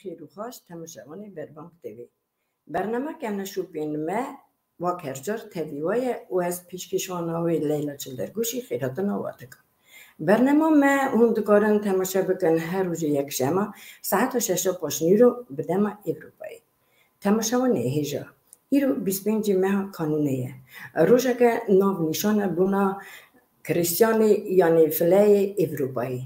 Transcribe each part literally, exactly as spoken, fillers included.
Xêr û xaş, temaşevanê Berbang T V. Bernama Kevneşopên me wak her car tevî we ye û ez pêşkêşwana wê Leyla Çildergoşî xêrhatina we dikim. Bernama me hûn dikarin temaşe bikin her rojê yekşema saeta şeşa paşnîro bi dema Ewropayê. Temaşevanê hêja, îro bîst pêncê meha Kanûnê ye. Rojeke nav nîşane bûna Krîstiyanê, yanî fileyê Ewropayê.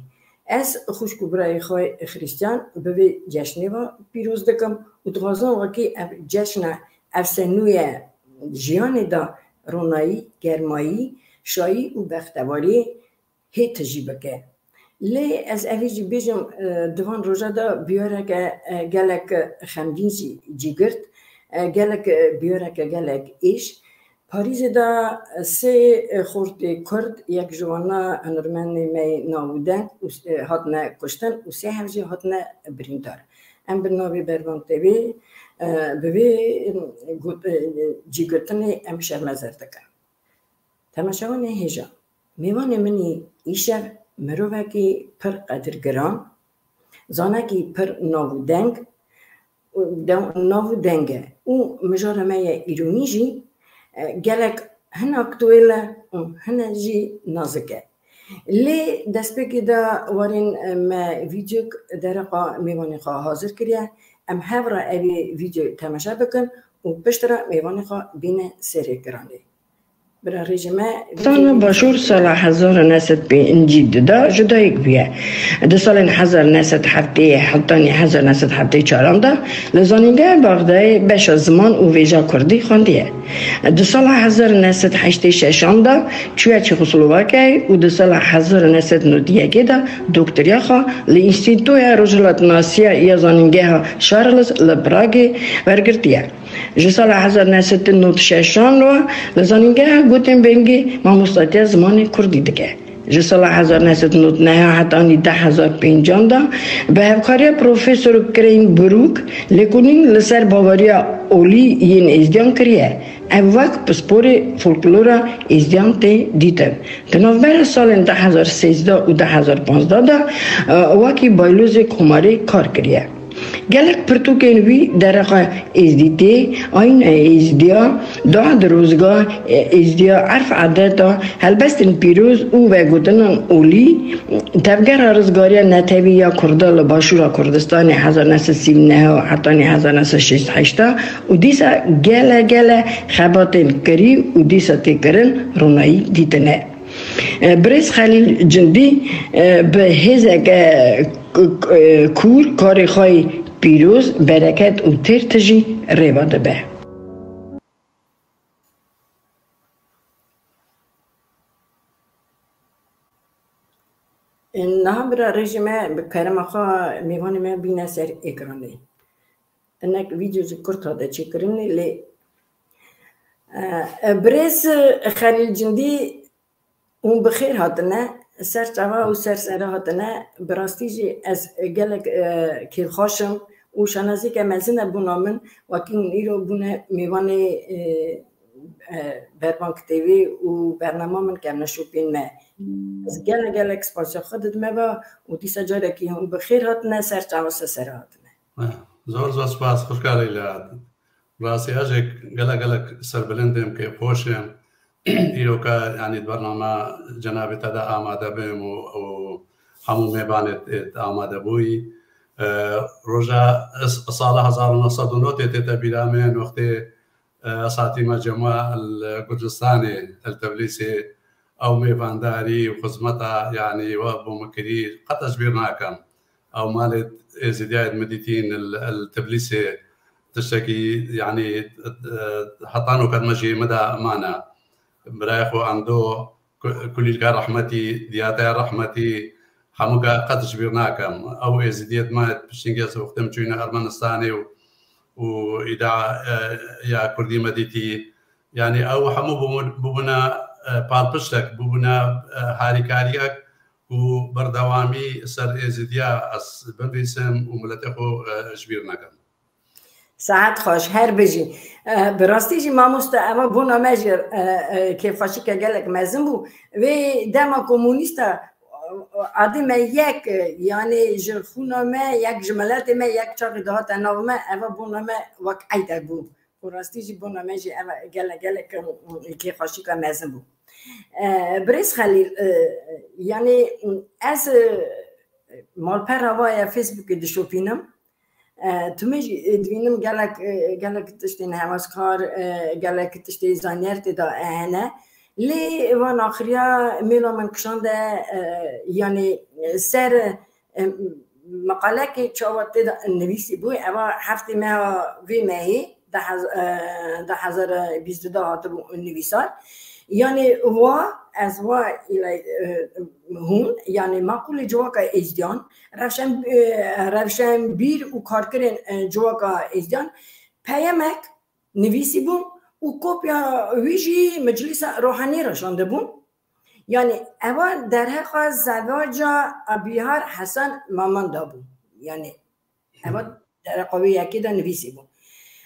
Ez xwişk û birayê xwe Xrîstiyan bi vê ceşnê ve pîroz dikim û dixwazim wekî ev ceşna efsenûye jiyanê de ronayî, germayî, şayî û bextewariyê hê tijî bike. Lê ez evî jî bêjim, e, di van roja de biyareke, e, gelek xemgîn jî cîgirt, e, gelek, e, biyareke gelek êş. Parîzê de sê, e, xortê Kurd, yek ji wana hunermendê me yê navûdeng û, e, hatine kuştin û sê hev jî hatine birîndar. Em bi navê Berbang T V, e, bi vê, e, got-, e, cîgirtinê em şermezar dikin. Temaşevanê hêja, mêvanê min î îşev mirovekî pir qedirgiran, zanekî pir nav û deng, de-, nav û deng e û mijara me ye îronî jî, e, gelek hin aktuêl e û hine jî nazik e. Lê destpêkê de warên, e, me vîdyoyek dereqa mêvanê xwe hazir kiriye. Em hev re evê vîdyoyê temaşe bikin û piştre mêvanê xwe bîne ser ekranê. Bira rêjê me, Kurdistana Başûr sala hezar û neh sed pêncî du de judayîk bûye. Di salên hezar neh sed heftê hetanî hezar neh sed heftê çaran de li Zanîngeha Baxdayê beşa ziman û vêja kurdî xwendiye. Di sala hezar neh sed heştê şeşan de çûye Çexoslovakiyayê û di sala hezar neh sed nod yekê de doktoriya xwe li Înstîtuya Rojhilatnasiya ya Zanîngeha Charles li Pragê wergirtiye. Ji sala hezar neh sed nod şeşan re li Zanîngeha Gutenbergê mamostatiya zimanê kurdî dike. Ji sala hezar neh sed nod neh hetanî du hezar pêncan de bi hevkariya Profesor Crane Brook lêkolîn li ser baweriya olî yên êzdiyan kiriye. Ev wek pisporê folklora êzdiyan tê dîtin. Di navbera salên du hezar sêzdeh û du hezar panzdeh de, e, wekî baylozê komarê kar kiriye. Gelek pirtûkên wî dereqa êzdîtê, ayîna êzdiya, dua dirozga êzdiya, erf edeta, helbestên pîroz û vegotinan olî, tevgera rizgariya netewî ya Kurda li Başûra Kurdistanê hezar neh sed sî û neh hetanî hezar neh sed şêst heşt û dîsa gele gele xebatên kirî û dîsa tê kirin ronayî dîtine. E, Birêz Xelîl Cindî, e, bi hêzeke k-, k-, e, kûr karê xwe yê pîroz, bereket û têr tijî rêva dibe. Niha bira rêjê me bi kerema xwe mêvanê me bîne ser ekranê. Hinek vîdeo ji kurt hate çêkirinê lê, e, e, birêz Xelîl Cindî, hûn bi xêr hatine, ser çava û ser sera hatine. Bi rastî jî ez gelek, e, kêfxweş im û şanaziyeke mezin e bona min, wekî hûn îro bûne mêvanê, e, e, Berbang T V û bernama min Kevneşopên me. Ez gelek gelek spasiya xwe didime ve û dîsa carekî hûn bi xêr hatine, ser çava ser sera hatine. Eh, zor zor spas, xwişka Leyla. Rastî ez jî gelek gelek serbilind im, kêfxweş im. Îroka, yanî di bernama cenabê te de amade bim û, û hemû mêvanê t-, t-, amade bûyî. Eh, roja s-, sala hezar û neh sed û nod tê te bîra min, wextê, eh, ez hatîme cema li Gurcistanê, li Teblisê, ew mêvandarî û xizmeta, yanî, we bo min kirî, qet ez ji bîr nakim. Ew malê Êzidiyayê min dîtîn li, li Tiblisê tiştekî, yanî, eh, heta noket me jê me de mane. Birayê xwe Endo, Ku-, Kulîlka rehmetî, Diyataya rehmetî, hemûka qet ji bîr nakim. Ew Êzidiyê me piştîngê ez wextê min çûyne Ermenistanê û, û îda, eh, ya Kurdî me dîtî. Yanî ew hemû bûbûn-, bûbûne, eh, palpiştek, bûbûne, eh, harîkariyek ku berdewamî ser Êzidiya ez binivîsim û miletê xwe, eh, ji bîr nekim. Saet xweş, her bijî. Eh, bi rastî jî mamoste, eva bona me jî, eh, eh, kêfxweşîke gelek mezin bû. Vê dema komûnîsta, Erdê me yek, e, yanî ji xûna me, yek ji miletê me, yek çaxê dihate nav me, eva bona me wek eyde bû. Û rastî jî bona me jî eva gelek, gelek, e, kêfxweşîka mezin bû. E, Birêz Xelîl, e, yanî ez, e, malpera va ya Facebookê dişopînim. E, tu min jî, e, dibînim gelek, e, gelek tiştên heveskar, e, gelek tiştê zanyer tê de hene. Lê van axiriya mêla min kişande, e, yanî, e, ser, e, meqalekê çawa tê de nivîsî bû, eva heftê meha vê mehê, du hezar, e, du hezar bîst û du hatibû nivîsar. Yanî wa, ez wa îlay, e, hûn, yanî maqûlê civaka êzdiyan, rewşen, e, rewşenbîr û karkerên, e, civaka êzdiyan peyemek nivîsî bûn û kopya wî jî Meclîsa Ruhanî re şandibûn. Yanî eva derheqa zevaca Abîhar Hesen Maman de bû. Yanî eva derheqa wê yekê de nivîsî bû.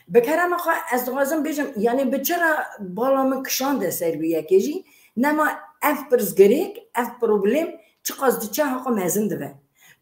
Bi kerema xwe ez dixwazim bêjim, yanî bi çira bala min kişande ser wî yekê jî, nema ev pirsgirêk, ev problem çiqas diçe haqa mezin dibe.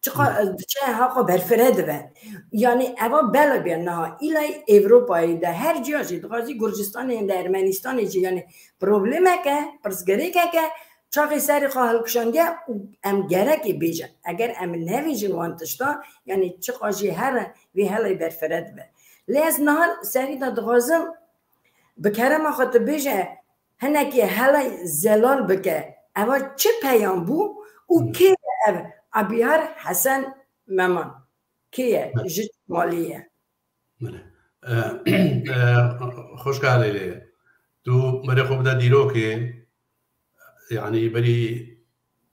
Çiqas diçe haqa berfire dibe. Yanî eva bela bê niha îlay Ewropayê de her ciya jî dixwazî Gurcistanê de Ermenistanê jî yanî problemeke, pirsgirêkeke çaxê serê xwe hilkişandiye û em gerekê bêjin. Eger em nevêjin wan tişta, yanî çiqa jî here vê helê berfire dibe. Lê ez niha serî de dixwazim bi kerema xwe tu bêje, hinekî helay zelal bike. Eva çi peyam bû û kê ye ev Abîhar Hesen Meman? Kê ye? Ji çi malê ye? Belê. E, e, Xweşka Leyla, tu berê xwe bide dîrokê, yanî berî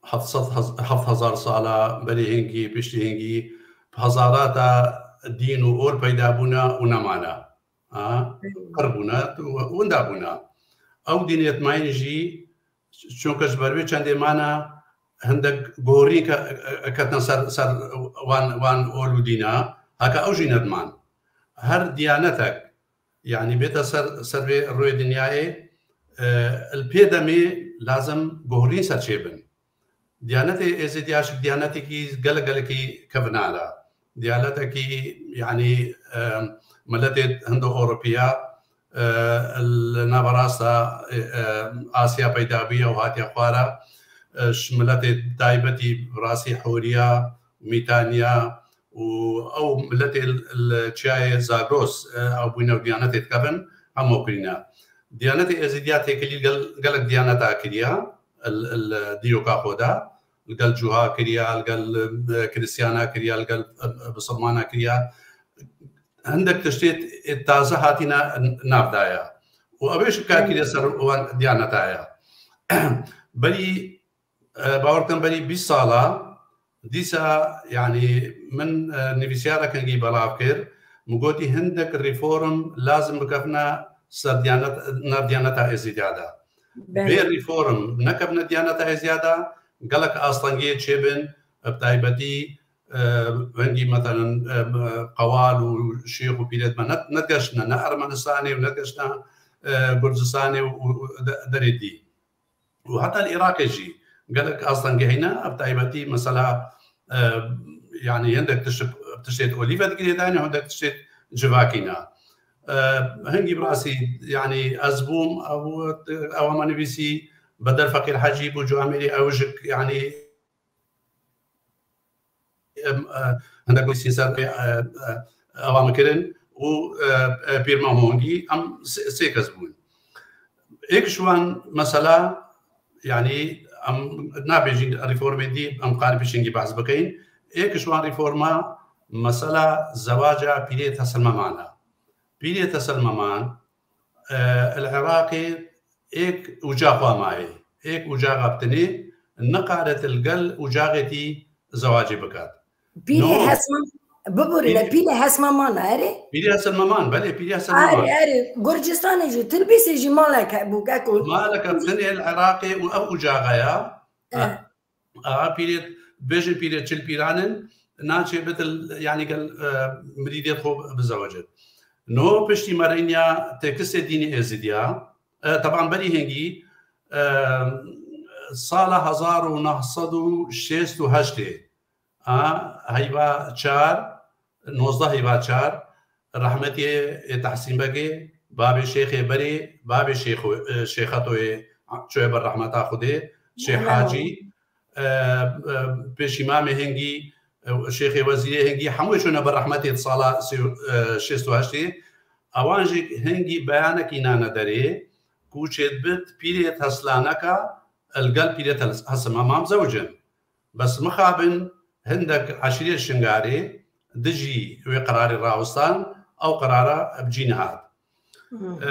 heft sed hez-, heft hezar sala berî hingî, piştî hingî, hezarata dîn û or peyda bûne û nemane. Ha? Qir bûne û winda bûne. Ew dînêt mayîn jî, çunke ji ber wê çendê mane, hindek gorî ke-, ketine ser, ser wan, wan ol û dîna, heke ew jî nedman. Her diyanetek, yanî bête ser, ser vê rûyê dinyayê, e, li pê demê lazim gohrîn ser çêbin. Diyanetê Êzîdiya ji diyanetekî gelek gelekî kevnar e. Diyanetekî, yanî, e, miletê hindo Ewropiya, e, li naverasta, e, e, Asya peyda bûye û hatiye xwara, e, ji miletê taybetî rastî Hûriya, Mîtaniya û ew miletê li çiyayê Zagros, e, ew bûne û diyanetê dikevin, hemû kirîne. Diyanetê Êzîdiya têkilî gel-, gelek diyaneta kiriya, li, li dîroka xwe de, li gel Cûha kiriya, li gel, e, Kristiyana kiriya, li gel, e, Bisilmana kiriya. Hindek tiştê taze hatîne nav de ye. Û ew ê ji kar kiriye ser wan diyaneta ye. Berî, e, bawer bikin berî bîst sala, dîsa, yanî min, e, nivîsiyarek hingî belav kir. Min gotî hindek reform lazim bikevne ser diyanet, nav diyaneta Êzîdiya de. Belê. Bê reform nekevne diyaneta Êzîdiya de, gelek astengiyê çêbin, bi taybetî, e, wengî, meselen, e, qewal û şêx û pîrêt me ne, negeştine, ne Ermenistanê û negeştine, e, Gurcistanê û, û de-, derê dî. Û heta li Iraqê jî gelek astengî heyne, bi taybetî mesela, e, yanî hindek tişt, tiştê olî ve digirê dayne, hindek tiştê civakî ne. E, hingî bi rastî, yanî ez bûm, ew, ew me nivîsî, Bedel Feqîr Hecî bû, Cû Emîrî, ew jik, yanî, em, e, hindek nivîsîn ser, e, e, ewa min kirin û, e, e, Pîr Mehongî, em sê, sê kes bûn. Êk ji wan mesela, yanî em nabêjin reformê dî, em karî pişingî behs bikeyin. Êk ji wan reforma mesela zewaca pîrê Tesil Meman e. Pîrê Tesil Meman, e, li Iraqê êk uca xwe maye, êk ucaxa bi tinê, niqaret li gel ucaxêtî zewacê bikat. Pîrê No. Hesman, biborîne, Pîrê- pîrê Hesman mana, erê? Pîrê Hesen Meman, belê, pîrê Hesen Erê, Meman. Erê, Gurcistanê jî, Tilbîsê jî maleke bû, keko. Maleke bi tinê li Iraqê û ev ucaxa ya. Eh. Ha. A, pîrê, bêjin pîrê çil pîran in, naçê bitil, yanî gel, e, mirîdê xwe bizewicin. No piştî merîniya tekistê dînî Êzîdiya, e, teban berî hingî, e, sala hezar û neh sed û şêst û heştê, a, heyva çar, nozdeh heyva çar, rehmetiyê ê Tehsîn Begê, babê Şêxê Berê, babê Şêxo-, e, Şêxetoyê, çoye ber rehmeta Xwedê, Şêx Hacî, e, e, pêşîmamê Hingî, e, Şêxê Wezîrê Hingî, hemû çûne ber rehmetê di sala sê-, e, şêst û heştê. Ewan jî Hingî beyanekî nane derê ku çêdibit pîrê teslaneka li gel pîrê tel-, Hesim Hemam zewicin. Bes mixabin hindek eşîrê Şingarê dijî wê qerarê rawestan, ew qerara bi cî nehat. Hmm. E,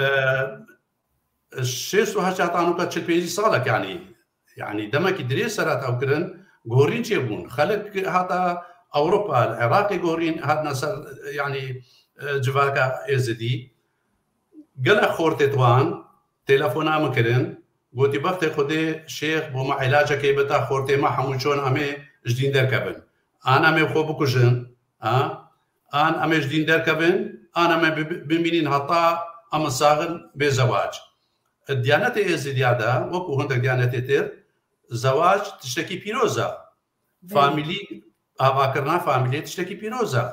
şêst û heşt heta nûka çil pêncî salek, yanî, yanî demekî dirêj ser hat ew kirin, guhorîn çêbûn. Xelk hata Ewropa, li Iraqê guhorîn hatine ser, yanî, e, civaka Êzidî. Gelek xortê wan telefona min kirin, gotî, "Bextê Xwedê Şêx bo me îlacekê bita, xortê me hemû çon em ê ji dîn derkevin. An em ê xwe bikujin, a? An em ê ji dîn derkevin, an em ê bi-, bi-, bimînin heta em ê saxin bê zewac." Diyanetê Êzidiya de, wekî hindek diyanetê tir, zewac tiştekî pîroz e. Belê. Famîlî, avakirina famîliyê tiştekî pîroz e.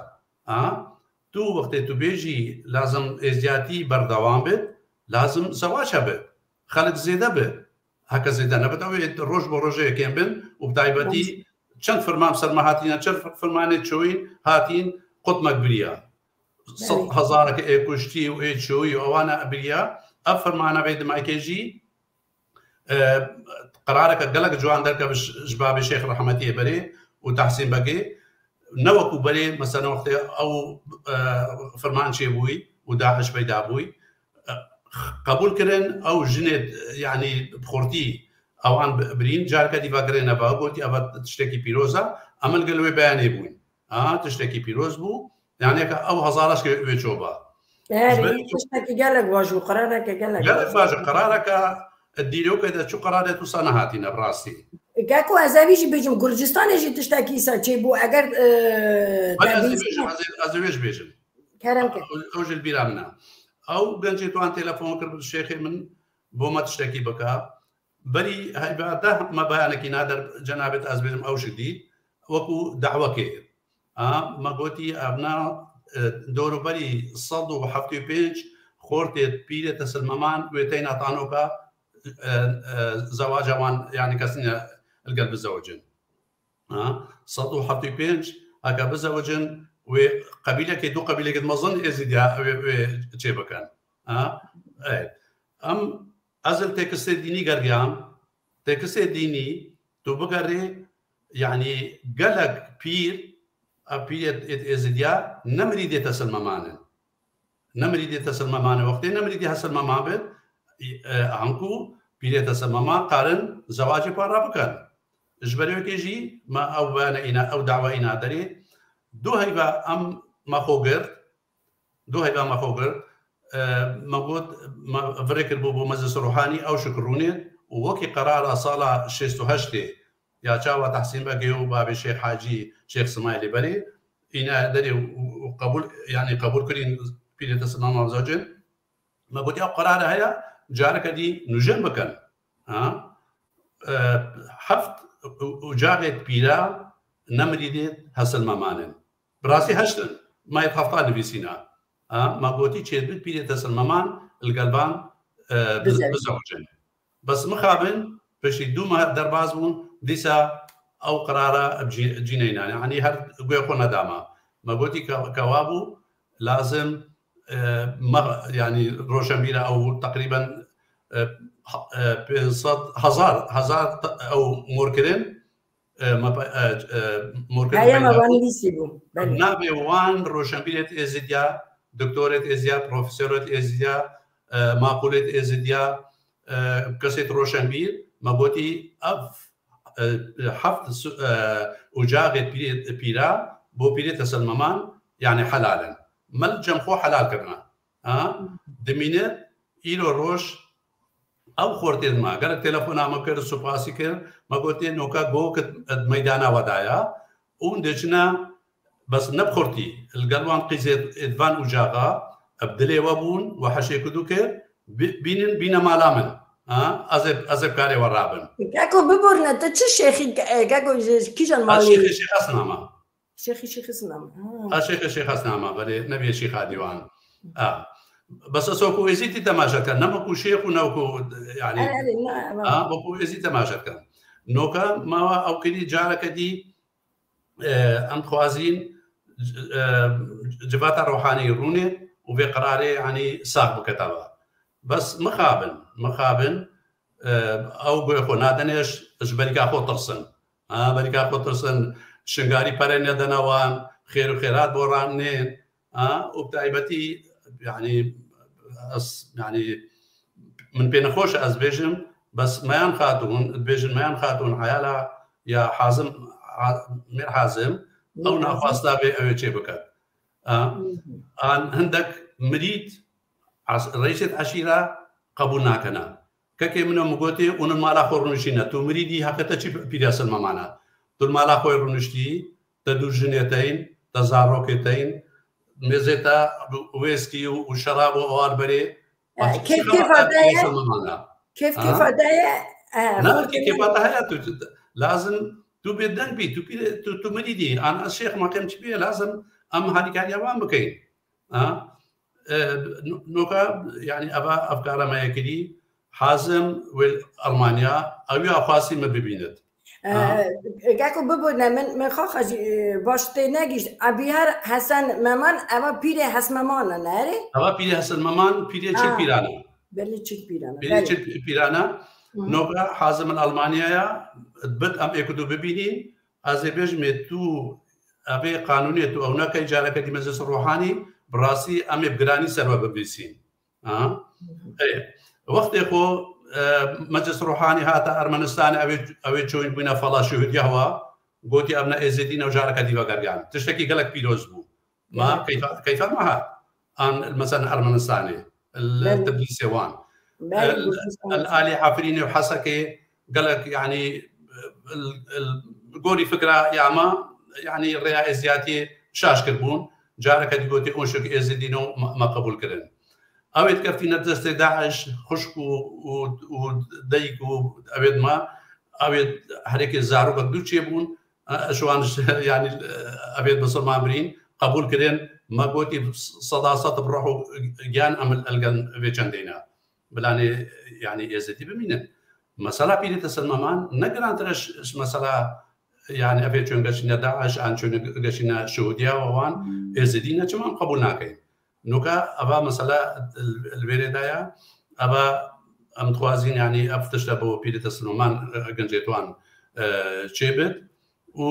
Ha? Tu wextê tu bêjî lazim êzdiyatî berdewam bit, lazim zewac hebit. Xelk zêde bit. Heke zêde nebit, ew ê roj bo rojê kêm bin û bi taybetî Belê. çend firman ser me hatîne, çend fir-, firmanê çoyîn hatîn, qutmek biriya. Sed Belê. hezareke ê kuştî û ê çoyî û ewana biriya. Ev firmana vê dimekê jî, e, qerareke gelek ciwan derkeve ji, ji babê Şêx Rehmetiyê Berê û Tehsîn Begê. Ne wekû berê, mesela wextê ew, e, firman çêbûyî û DAIŞ peyda bûyî, e, qebûl kirin, ew jinê, yanî bi xurtî ewan bi-, birîn, careke dî vekirin neva, gotî, "Eva tiştekî pîroz e, em li gel wê beyanê bûn." A, tiştekî pîroz bû. Yanî ka ew hezar aşkê wê çoba. Erê, Ji ber tiştekî gelek baş bû, qerareke gelek Gelek baş. baş, qerareke dîrokê de çi qerarê tu sana hatîne bi rastî. Keko, ez evî jî bêjim, Gurcistanê jî tiştekî ser çêbû. Eger, e, Hadi ez ê tebîzî bêjim, ez ê, ez ê wê jî bêjim. Kerem ke. Ew, ew jî li bîra min e. Ew gencê tuan telefon kir bi şêxê min, bo me tiştekî bika. Berî heyva deh me beyanekî nadir cenabê te ez bêjim ew jî dî wekû dawekê. A, me gotî evna, e, dor û berî sed û heftê û pênc xortê pîrê Tesil Meman wê teyna tanoka, e, e, zewaca wan, yanî kesîne li gel bizewicin. Ha? Sed û heftê û pênc heke bizewicin wê qebîlekê, du qebîlekê mezin Êzîdiya wê, wê çê bikin. Ha? Evet. Em, ez li têkistê dînî gergiyam. Têkistê dînî tu bigerê, yanî gelek pîr, ev pîrê êt, êt Êzîdiya ne mirîdê Tesil Meman in. Ne mirîdê Tesil Meman e. Wextê ne mirîdê Tesil Meman bit, e, anku pîrê Tesil Meman karin zewacê para bikin. Ji ber wekê jî me ew bene îna, ew dawa îna derê. Du heyva em me xwe girt, du heyva me xwe girt. E, me got, me virê kir bû bo meclis ruhanî, ew şikirûnê û wekî qerara sala şêst û heştê ya çawa Tehsîn Begê û babê Şêx Hacî, Şêx Simayilê Berê, îne derê û, û qebûl, yanî qebûl kirîn pîrê Tesil Meman zewcin. Me gotiya qerare heye, careke dî nûjen bikin. Ha? E, heft u-, ucaxê pîra ne mirîdê Hesil Meman in. Bi rastî heşt in. Me yê hefta nivîsîna. Ha? Me gotî çêdibit pîrê Tesil Meman li gel van, e, biz-, Bizewicin. bizewicin. Bes mixabin, piştî du meh derbas bûn, dîsa ew qerara bi cî-, cî neynan. Yanî her guhê xwe nedama. Me gotî ke, ke wa bû, lazim, e, me, yanî roşenbîra ew teqrîben, e, ha-, e, pênc sed, hezar, hezar te-, ew mor kirin, e, me pe-, e, e, mor kirin Heye me peyda bû. Van nivîsî bû. Belê. Navê wan roşenbîrêt Êzidiya, doktorêt Êzidiya, profesorêt Êzidiya, e, maqûlêt Êzidiya, e, kesêt roşenbîr, me gotî ev, e, heft su-, e, ucaxê pîrê, pîra, bo pîrê Tesil Meman, yanî helal in. Me li cem xwe helal kirine. Ha? Dimîne, îro roj, ew xortê me, gelek telefona me kir, supasî kir, me gotê noka gok di meydana we de ya, û diçine Bes ne bi xurtî, li gel wan qîzê êt van ucaxa, ev dilê we bûn, we heşê ku dû kir, bi-, bînin, bîne mala min. Ha, ez ê, ez ê bi karê we rabim. Geko biborne, tu çi şêxî, e, geko ji kîjan Ez malî? Şêxê Şêxesna me. Şêxî Şêxesna me. Ha. Ez şêxê Şêxesna me, belê, nebîye Şêxa Dîwan. Ha. Bes ez wekû êzîdî temaşe dikim, ne wekû şêx û ne wekû, yanî, Erê, erê, ne, ne. Ha, wekû êzîdî temaşe dikim. Noka mawa ew kirî careke dî, e, em dixwazîn, e, civata Ruhanî rûnê û vê qirarê, yanî, sax bikete ve. Bes mixabin, mixabin, e, ew guhê xwe nadene ji, ji berîka xwe tirsin. Ha, berîka xwe tirsin, Şingarî perê nedene wan, xêr û xêrat bo wan nên. Ha, û bi taybetî, yanî, ez, yanî, min pê nexweş e ez bêjim, bes Meyan Xatûn, dibêjin Meyan Xatûn, eyala ya Hazim, Ha-, Mêr Hazim, ew naxwesta vê ew ê çê biket. Ha, an hindek mirîd, as-, reîsêt eşîra qebûl nakene. Kekê min e, min gotê, hûn li mala xwe rûniştîne. Tu mirî dî heqê te çi pîrê silmamana? Tu li mala xwe rûniştî, te dû jinê te yîn, te zarokê te yîn, mêzê te wêskî û, û şerab û ewal berê. Kêf kêfa te ye? Kêf kêfa te ye? Na, kêf kêfa te heye, tu, tu, lazim tu bê deng bî, tu pîrê, tu, tu mirî dî. An ez şêx meqêm çi bî, lazim em halîkariya wan bikeyin. Ha? E, no-, noka, yanî, eva, ev kara me ye kirî, Hazim wê Almanya, ew ya xwastî me bibînit. Ha? E, geko bibûne, min, min xaxa jî, e, baş tê negîşt. Ebiyar Hesen Meman, eva pîrê Hes Meman e, ne erê? Eva pîrê Hesen Meman, pîrê çil pîran e. Belê çil pîran e. Pîrê çil pîran e. Noka Hazim in Almanyaya, bit em ê ku tu bibînîn, ez ê bêjim ê tu Evê qanûnê tu ew nekey, careke dî Meclisa Ruhanî, bi rastî em ê bi giranî ser we bibîsîn. Ha? Ê, wextê xwe, e, Meclis Ruhanî hate Ermenistanê, ew ê, ew ê çoyîn bûne fala Şuhudya wa, gotî ev ne Êzidî ne û careke dî vegergan. Tiştekî gelek pîroz bû. Ma keyfa, keyfa me hat. An, mesela Ermenistanê, li Tbilîsê wan. Li alî Efrînê û Hesekê gelek, yanî, li gorî fikra ya me, yanî rêya êziyatiyê şaş kiribûn. Careke dî gotê, ûn şik êzidî ne û me, me qebûl kirin. Ew ê dikeftîne destê DAIŞ, xwişk û, û, û dayik û ew ê dima, ew ê herêkê zarokek dû çêbûn. E, ji wan, yanî, e, ev ê bisilman birîn, qebûl kirin, me gotî seda sed bi ruh û giyan em li gel vê çendê ne. Bilanê, yanî, Êzidî bimînin. Mesela pîrê te Silmaman ne girantir e ji, ji mesela, yanî, ev ê çûn geşîne DAIŞ, an çûn geşîne Şuhûdiya û wan, Êzidî ne, çima em qebûl nakin? Noka eva mesela li, li vêrê de ye, eva em dixwazîn, yanî ev tişte bo pîrê te Silmaman, e, gencê wan, e, çêbit. Û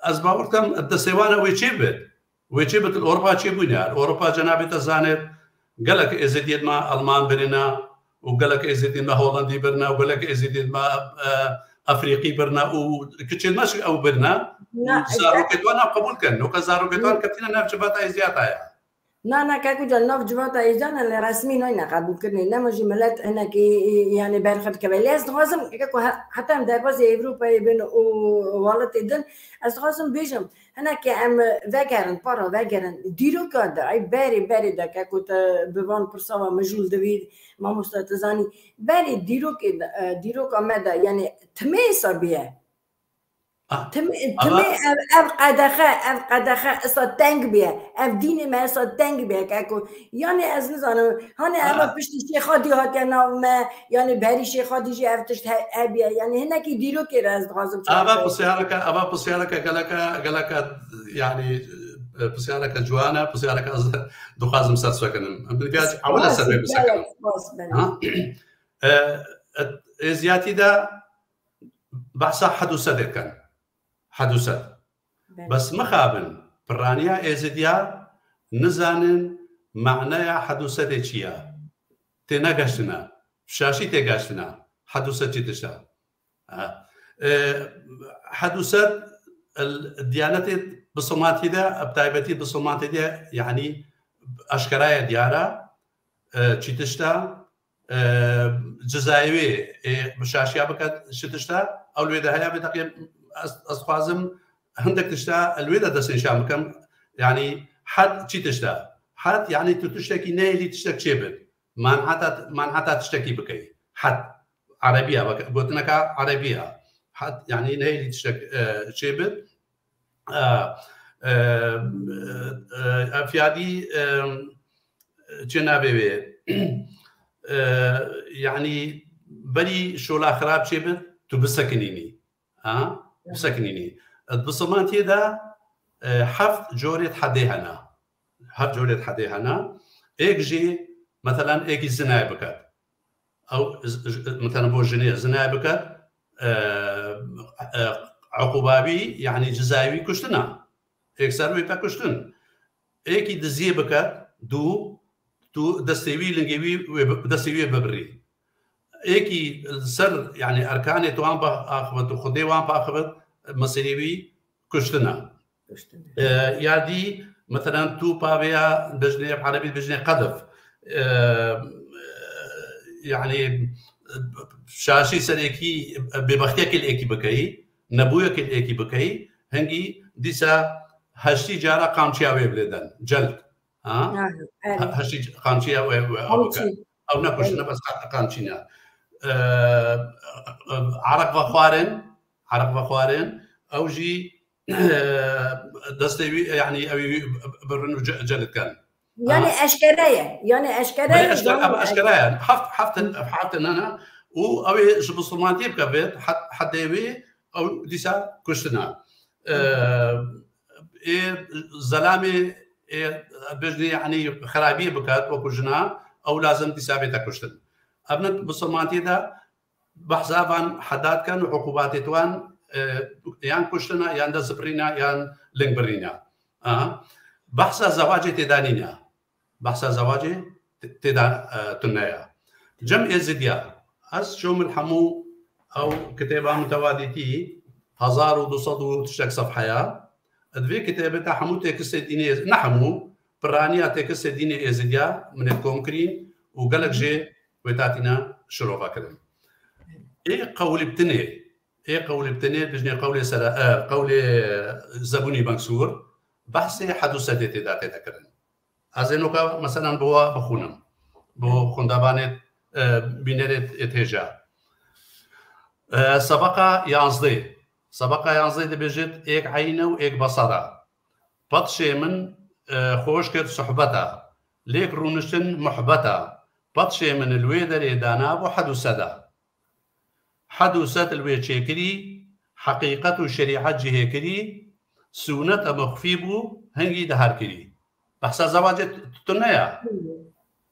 ez bawer dikim destê wan e wê çêbit. Wê çêbit, li Ewropa çêbûne. Li Ewropa cenabê te zanêt, gelek êzidiyên me Alman birine û gelek êzidiyên me Holandî birine û gelek êzidiyên me, e, Efrîqî birine û kiçên me jî ew birine. Û zarokê wan ew qebûl kin. Noka zarokê wan ketine nav civata êziyata ye. Na, na, keko can, nav civata êzan e, lê resmî nayne qebûlkirinê. Nema jî milet hinekî, yanî berxwe dikeve. Lê ez dixwazim, keko he-, heta em derbazî Ewropayê bin û welatê din, ez dixwazim bêjim, hinekî em vegerin, para vegerin. Dîroka de, ay berê, berê de, keko te bi van pirsa ve mijûl divî, mamoste, tu zanî. Berê dîrokê de, e, dîroka me de, yanî timê wisa bûye. Ah, Tim-, ama timê ev, ev qedexe, ev qedexe esa teng bûye. Ev dînê me esa teng bûye, keko. Yanî ez nizanim, hanê eva Ah. piştî Şêxa dî hatiye nav me, yanî berî Şêxa dî jî ev tişt he-, hebûye. Yanî hinekî dîrokê re ez dixwazim çawa Ava bike. Pisyareke, ava pisyareke geleke, geleke, yanî, e, pisyareke ciwan e, pisyareke ez dixwazim ser bisekinim. Em bi nivî ewil e ser vê bisekinim. Spas, spas, belê. Ha? E, e, êziyatî de behsa hed û sedê dikin. Hed û sed. Belê. Bes mixabin, piraniya Êzidiya nizanin maneya hed û sedê çi ye. Tênegeştine. Şaşî têgeştine. Hed û sed çi tişt e? Ha. E, hed û sed, el, diyanetê bisilmantî de, bi taybetî bisilmantî de, yanî eşkera ye, diyar e, e, çi tişt e, e, cizayê wê ê bi şaşiya biket şi tişta, ew li wê de heye vê deqê ez, ez dixwazim hindek tişta li wê de destnîşan bikim. Yanî hed çi tişta? Hed yanî tu tiştekî nehêlî tiştek çêbit. Manheta, manheta tiştekî bikey. Hed. Erebiya, bak, gotineka Erebiya. Hat, yani nehêlî tiştek, e, çêbit. E, e, e, efyadî, e, çê navê wê. E, yani berî şola xirab çêbit, tu bisekinînî. Ha? Bisekinînî. Di bisimantiyê de, e, heft corê hedê hene. Heft corê hedê hene. Êk jî, meselan, êkî zinayê biket. Ew, j-, j-, meselan, bo jinê zinayê biket, e, e, uquba wî, yani cizayê wî kuştin e. Êk ser wê te kuştin. Êkî diziyê biket, du, tu destê wî, lingê wî, wê bi-, destê wî bibirî. Êkî li ser, yani erkanê tu wan biaxivit û xwedê wan biaxivit, mesirê wî kuştin e. Kuştin e. E, ya dî, meselan, tu pavêya bejnê, erebî bejnê qedf. E, yani, şaşî ser êkî, bêbextiyekê li êkî bikeyî, nebûyekê li êkî bikeyî, hingî dîsa heştî cara qamçiya wê bilêden, celd. Ha? Ha, erê. Ha, heştî qamçiya wê, wê ew bike. Qamçî. Ew ne kuştin e, bes qa-, qamçî ne. E, e, e, Araq vexwarin, araq vexwarin, ew jî, e, destê wî, yani ew wî birin û ce-, cel dikin. Yani eşkere ye. Yani eşkere ye. Belê, eşkere, ev eşkere ye. Heft, heft, heft nana û ew ê ji bisilmantiyê bikevêt, hed-, hedê wî ew dîsa kuştina. E, ê zelamê, ê bejnê, yani xerabiyê biket, wekû jina, ew lazim dîsa bête kuştin. Ev ne bisilmantiyê de behsa van hedat ken û uqubatê wan, e, yan kuştina, yan destbirîna, yan lingbirîna. Aha. Behsa zewacê têda nîne. Behsa zewacê te-, têda, e, tune ya. Cem Êzidiya. Ez çûm li hemû ew kitêba min te wa dîtî, hezar û du sed û tiştek sefheya. Di vê kitêbê te hemû têkistê dînê Êz-, ne hemû, piraniya têkistê dînê Êzidiya min ê kom kirî û gelek jê wê tatîne şirova kirin. Ê qewlîbtinê, ê qewlîbtinê, bijnê qewlê sera, e, qewlê Zebûnî Mengsûr, behsê hedûsedê tê de tê de kirin. Ez ê noka, meselan, bi wa bixwînim. Bo xwendevanê, e, bînerê ê têja. E, sebeqa yanzdeh. Sebeqa yanzdeh dibêjit, êk eyne û êk besara. Petişê min, e, xweş kir suhbeta. Lêk rûniştin muhbeta. Petişê min li wê derê danabû hedûseda. Hedûsed li wê çêkirî, heqîqet û şerîet cihê kirî, sûnet em xfî bû, hingî dihar kirî. Behsa zewacê t-, tune ya.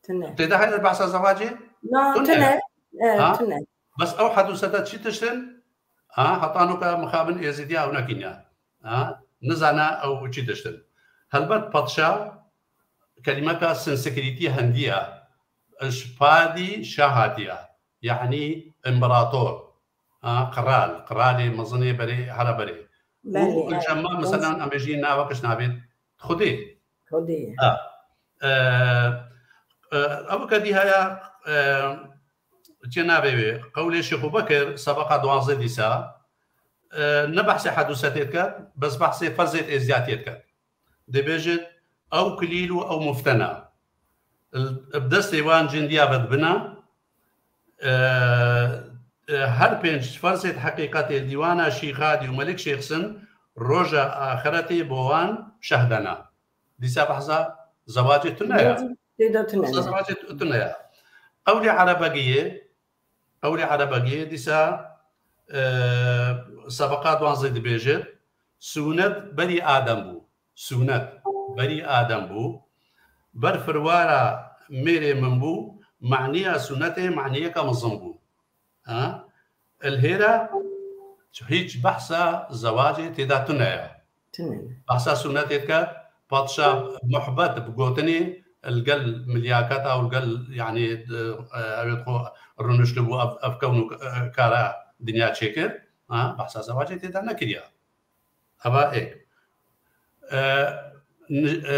Tune. Tê de heye behsa zewacê? Na, tune. Tune. E, ha? Tune. Bes ew hedûseda çi tiştin? Ha, heta noka mixabin Êzidiya ew nekîne. Ha, nizane ew çi tiştin. Helbet padşa kelîmeka Sanskritî hindî ya. Ji padî şah hatiya. Yanî împerator. Ha, qral, qralê mezinê berê, here berê. Belê, û evet, înşema, meselan, em bêjî navek ji navê Xwedê. Xwedê. Ha. E, e, ew kedî heye, e, çi navê wê? Qewlê Şêxû Bekir, sebeqa duwazdeh dîsa, e, ne behsê hedûsetê diket, bes behsê ferzê êziyatiyê diket. Dibêjit, ew kilîl û ew muftena. Bi destê wan cindiya vedibina. E, e, her pênc ferzêt heqîqetê li dîwana Şîxadî û Melik Şêxsin roja axretê bo wan şehdena. Dîsa behsa zewacê tune ya. Tê de tune. Behsa zewacê tu-, tune ya. Qewlê Erebegiyê, qewlê Erebegiyê dîsa, e, sebeqa duwazdeh dibêjit, sûnet berî Adem bû. Sûnet berî Adem bû. Ber firwara mêrê min bû, maniya sûnetê maniyeke mezin bû. Ha? Li hêra hîç behsa zewacê tê de tune ye. Tune ye. Behsa sûnetê dike, padşa muhbet bi gotinê li gel milyaketa û li gel, yanî, e, ew ê xwe rûniştibû ev, ev kewn û, e, kara dinya çêkir. Ha? Behsa zewacê tê de nekiriye. Eva êk. E, n-, e,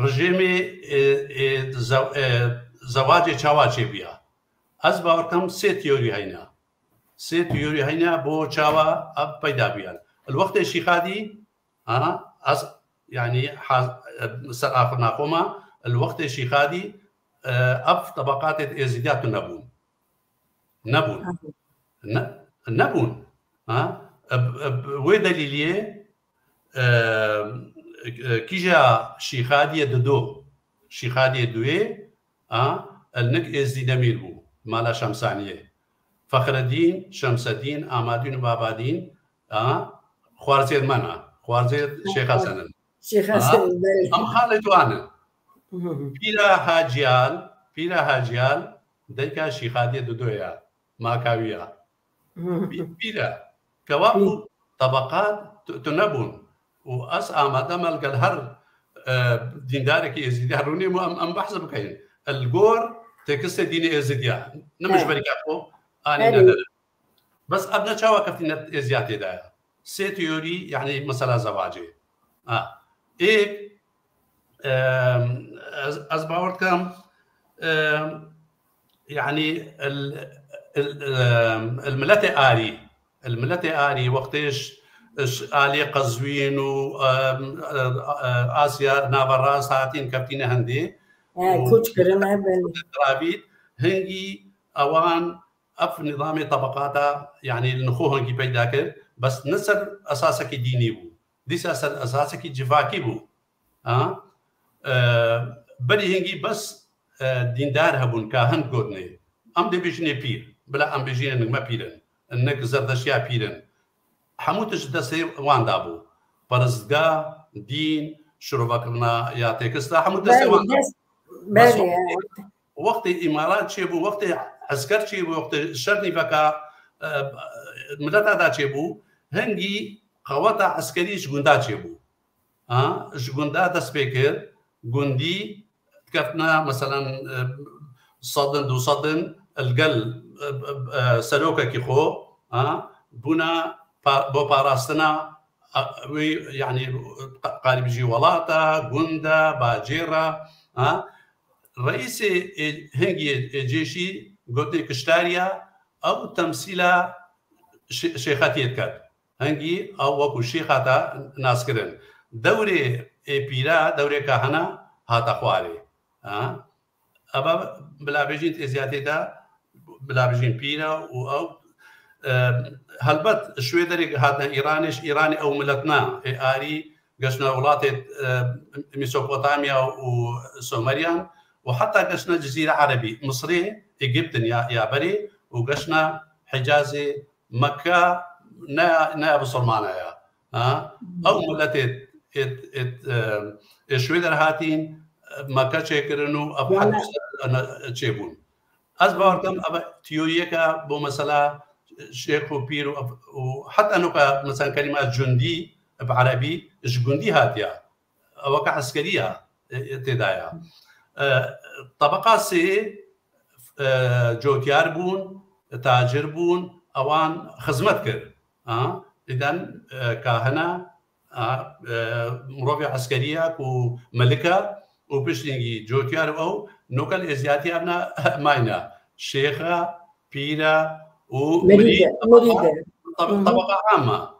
rejîmê, e, e, zew-, e, zewacê çawa çêbûya? Ez bawer dikim sê teorî heyne. Sê teorî heyne bo çawa ev peyda bûye. Li wextê Şîxadî, ha, ez, yanî, haz-, e, ser axirina xwe me, li wextê Şîxadî, e, ev tebeqatê êzîdiya tune bûn. Nebûn. Ne, nebûn. Ha? Eb, eb, wê delîliyê, e, e, kîja Şîxadiyê dido, Şîxadiyê duyê, ha, el nik Êzdî Demîr bû, mala Şemsaniyê. Fexredîn, Şemsedîn, Amadîn û Babadîn, ha, xwarzêr me ne, xwarzêr Şêx Hesen in. Şêx Ha? Hesen, belê. Em xalê wan in. Hı hı. Pîra Haciyal, Pîra Haciyal, dayka Şîxadiyê didoya, maka wî ya. Hı hı. Pî-, pîre. Kewa Pî- ku tebeqat tu, tu nebûn. Û ez amade me li gel her, e, dîndarekî Êzîdî herûnê û em, em behs bikeyin. El gor tekistê dînê Êzîdiya. Ne Evet. Mijberîka xwe anî Erê. Nedere. Bes ev ne çawa keftîne êziyatê de ya. Sê teorî, yani mesela zewacê. Ha. Êk, em, ez, ez bawer dikim, em, yani el, el, em, el miletê arî, el miletê arî wextê ş-, ş-, alê Qezwîn û, em, e, e, Asya Naverast hatîn keftîne hendê. He, û koç kirine, belê. Rabît, hingî ewan ev nîzamê tebeqata, yani li xwe hingî peyda kir, bes ne ser esasekî dînî bû. Dîsa ser esasekî civakî bû. Ha? E, berî hingî bes, e, dîndar hebûn, kahin gotinê. Em dê bêjinê pîr. Bila em bêjinê nik me pîr in. Nik zerdeştiya pîr in. Hemû tişt destê wan de bû. Perestga, dîn, şirovakirina ya têkista, hemû destê Belê, wan de. Dest, Bes belê, wextê, evet. Wextê îmarat çêbû, wextê esker çêbû, wextê şer nîveka, e, mileta da çêbû, hingî qeweta eskerî ji gunda çêbû. Ha, ji gunda dest pê kir, gundî dikeftina, meselan, e, sedin, du sedin, li gel, e, e, e, serokekî xwe, ha, bûna pa-, bo parastina, a, wî, yani, qa-, qalibî jî welata, gunda, bacêra, ha, reîsê ê-, hingî ê cêşî gotinê kiştariya, ew temsîla şê-, şêxetiyê diket. Hingî ew wekû şêx hata naskirin. Dewrê ê pîra, dewrê kahina hata xwarê. Ha? Eva bila bêjîn êziyatê de, bila bêjîn pîra û ew, e, helbet ji wê derê hatine Îranê, ji Îranê ew miletna ê arî geştine welatê, e, Mesopotamya û Someriyan û heta geştine Cizîre Erebî, Misrê, Egiptin ya, ya berê û geştine Hicazê, Mekka ne, ne bisilmana ya. Ha? Ew miletê ê, ê, ê, ê ji wê derhatîn, Mekka çêkirin û ev Wala- hedû ser, e, çêbûn. Ez bawer dikim, ev teoriyeke bo mesela şêx û pîr û, û heta nuka mesela kelîma cundî bi erebî ji gundî hatiye. Ew weke eskerî ya, e, e, tê de ya. E, tebeqa sê, e, cotyar bûn, tacir bûn, ewan xizmet kir. Ha? Îden, e, kahina, ha, e, mirovê eskerî ya ku melika û piştîngî cotyar û ew nokel êziyatiya evna mayna. Şêxa, pîra û Mirîde, mirî, mirîde. Tab-, Hı hı. Tebeqa ama.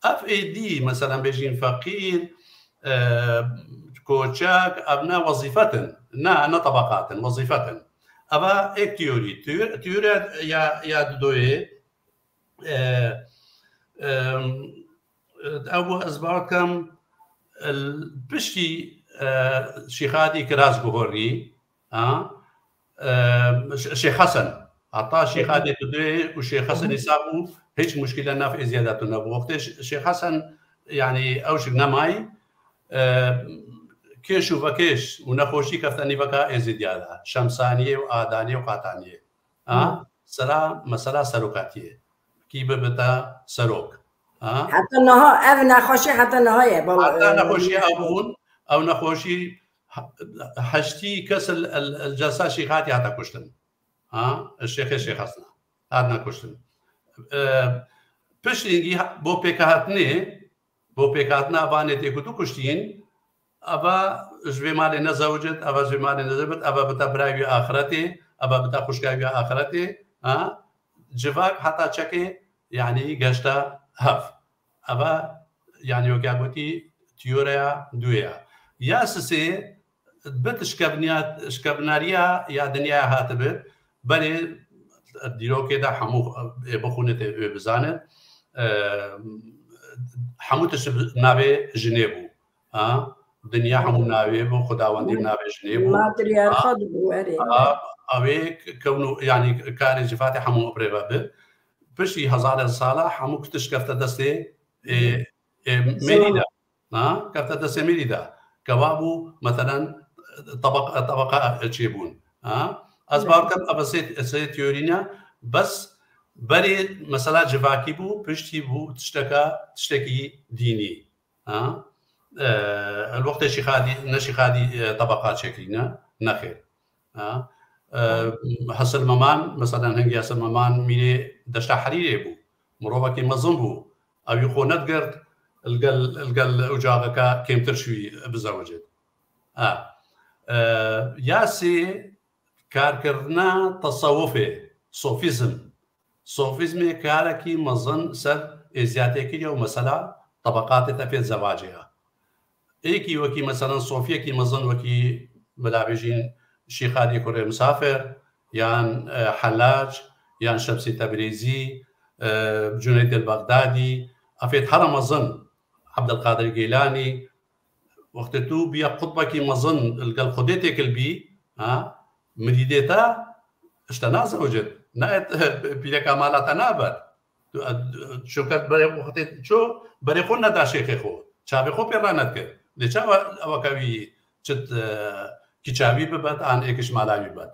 Ev êdî, mesela bêjîn feqîr, e, koçak, ev ne wezîfetin. Ne, ne tebeqatin, wezîfetin. Eva ek teorî. Teor-, teoriya ya, ya didoyê, e, e, ew ez bawer dikim, el, piştî, e, Şîxadî kiraz guhorî, ha? E, Ş-, Şêx Hesen. Heta Şêxadê tu dê û Şêx Hesen Hı hı. Îsa bû, hiç muşkile nav êziya de tu nebû. Wextê Ş-, Şêx Hesen, yani ew jî nemayî, e, kêş û vekêş û nexweşî kefte nîveka êzidiya de. Şemsaniyê û Adaniyê û Qataniyê. Ha? Hı. Sera mesela serokatiyê. Kî bibite serok. Ha? Heta niha ev nexweşî heta niha ye, bal-, Heta e, nexweşî ew bûn, ew nexweşî he-, heştî kes el, el, el celsa Şêxatî hate kuştin. Ha? Şêxê Şêx Hesna. Hatine kuştin. E, piştîngî ha-, bo pêkhatinê, bo pêkhatina vanê tê ku tu kuştîn, eva ji vê malê nezewicit, eva ji vê malê nezewicit, eva bite birayê wî axiretê, eva bite xwişka wî axiretê, ha? Civak heta çekê, yani geşta hev. Eva, yani weke gotî, teoriya duyê ya. Ya sisê, bit şikevniya-, şikevnariya ya dinyaya hatibit, belê Dîrokê de hemû ê bixwîne tê wê bizane. E, hemû tişt bi navê jinê bû. Ha? Dinya hemû navê bû, xwedawendî navê jinê bû. Matriyarxa dibû, erê. Ha, ew ê kewno, yanî karê civatê hemû bi rê ve bi. Piştî hezarê sala hemû tişt kefte destê ê, ê mêrî de. Ha? Kefte destê mêrî de. Kewa bû, meselen, tabaq-, tabaqa çêbûn. Ha? Ez bawer dikim, ev sê, sê teorî ne, bes berê mesela civakî bû, piştî bû tişteka, tiştekî dînî. Ha? E, li wextê Şîxadî, ne Şîxadî, e, tabaqa çêkirîne, nexêr. Ha? E, Hesil Meman, meselen hingî Hesil Meman mîrê Deşta Herîrê bû. Mirovekî mezin bû. Ew jî xwe nedigirt, li gel, li gel ocaxeke kêmtir şûyî bizewicit. Ha. E, ya sê karkirina tesewufê, sofîzm. Sofîzmê karekî mezin ser êziyatê kiriye û mesela tebeqatê tefê zewacê ya. Êkî wekî, meselen, sofiyekî mezin wekî, bila bêjîn, Şîxadî kurê Misafir, yan, e, Helac, yan Şemsî Tebrêzî, e, Cuneyd el Bexdadî, efê hera mezin, Ebdulqadir Gêlanî, wextê tu biya qutbekî mezin li gel Xwedê têkil bî, ha, mirîdê te ji te nazewicit, ne pîreka mala te nabet. Tu, e, çunke berê xwe tê ço, berê xwe neda şêxê xwe. Çavê xwe pê ranedikir. Lê çawa eweke wî çit, e, kîça wî bibet, an êkiş mala wî bet.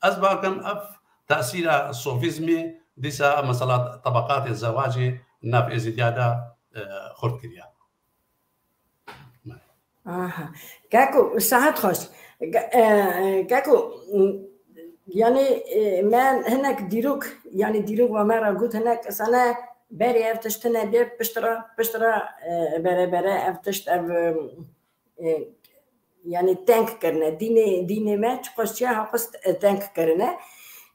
Ez bawer dikim ev tesîra sofîzmê dîsa mesela tebeqatê zewacê nav êzîdiya de, e, xurt kiriya. Aha. Keko, saet xweş. Ge-, e, e, Keko, m, yani, e, me hinek dîrok, yani dîrok ve me re got, hinek sene berê ev tişt tune bê, piştre, piştre, e, bere bere ev tişt, ev, e, e, yani tenk kirine. Dînê, dînê me çiqas çiya haqis, e, tenk kirine.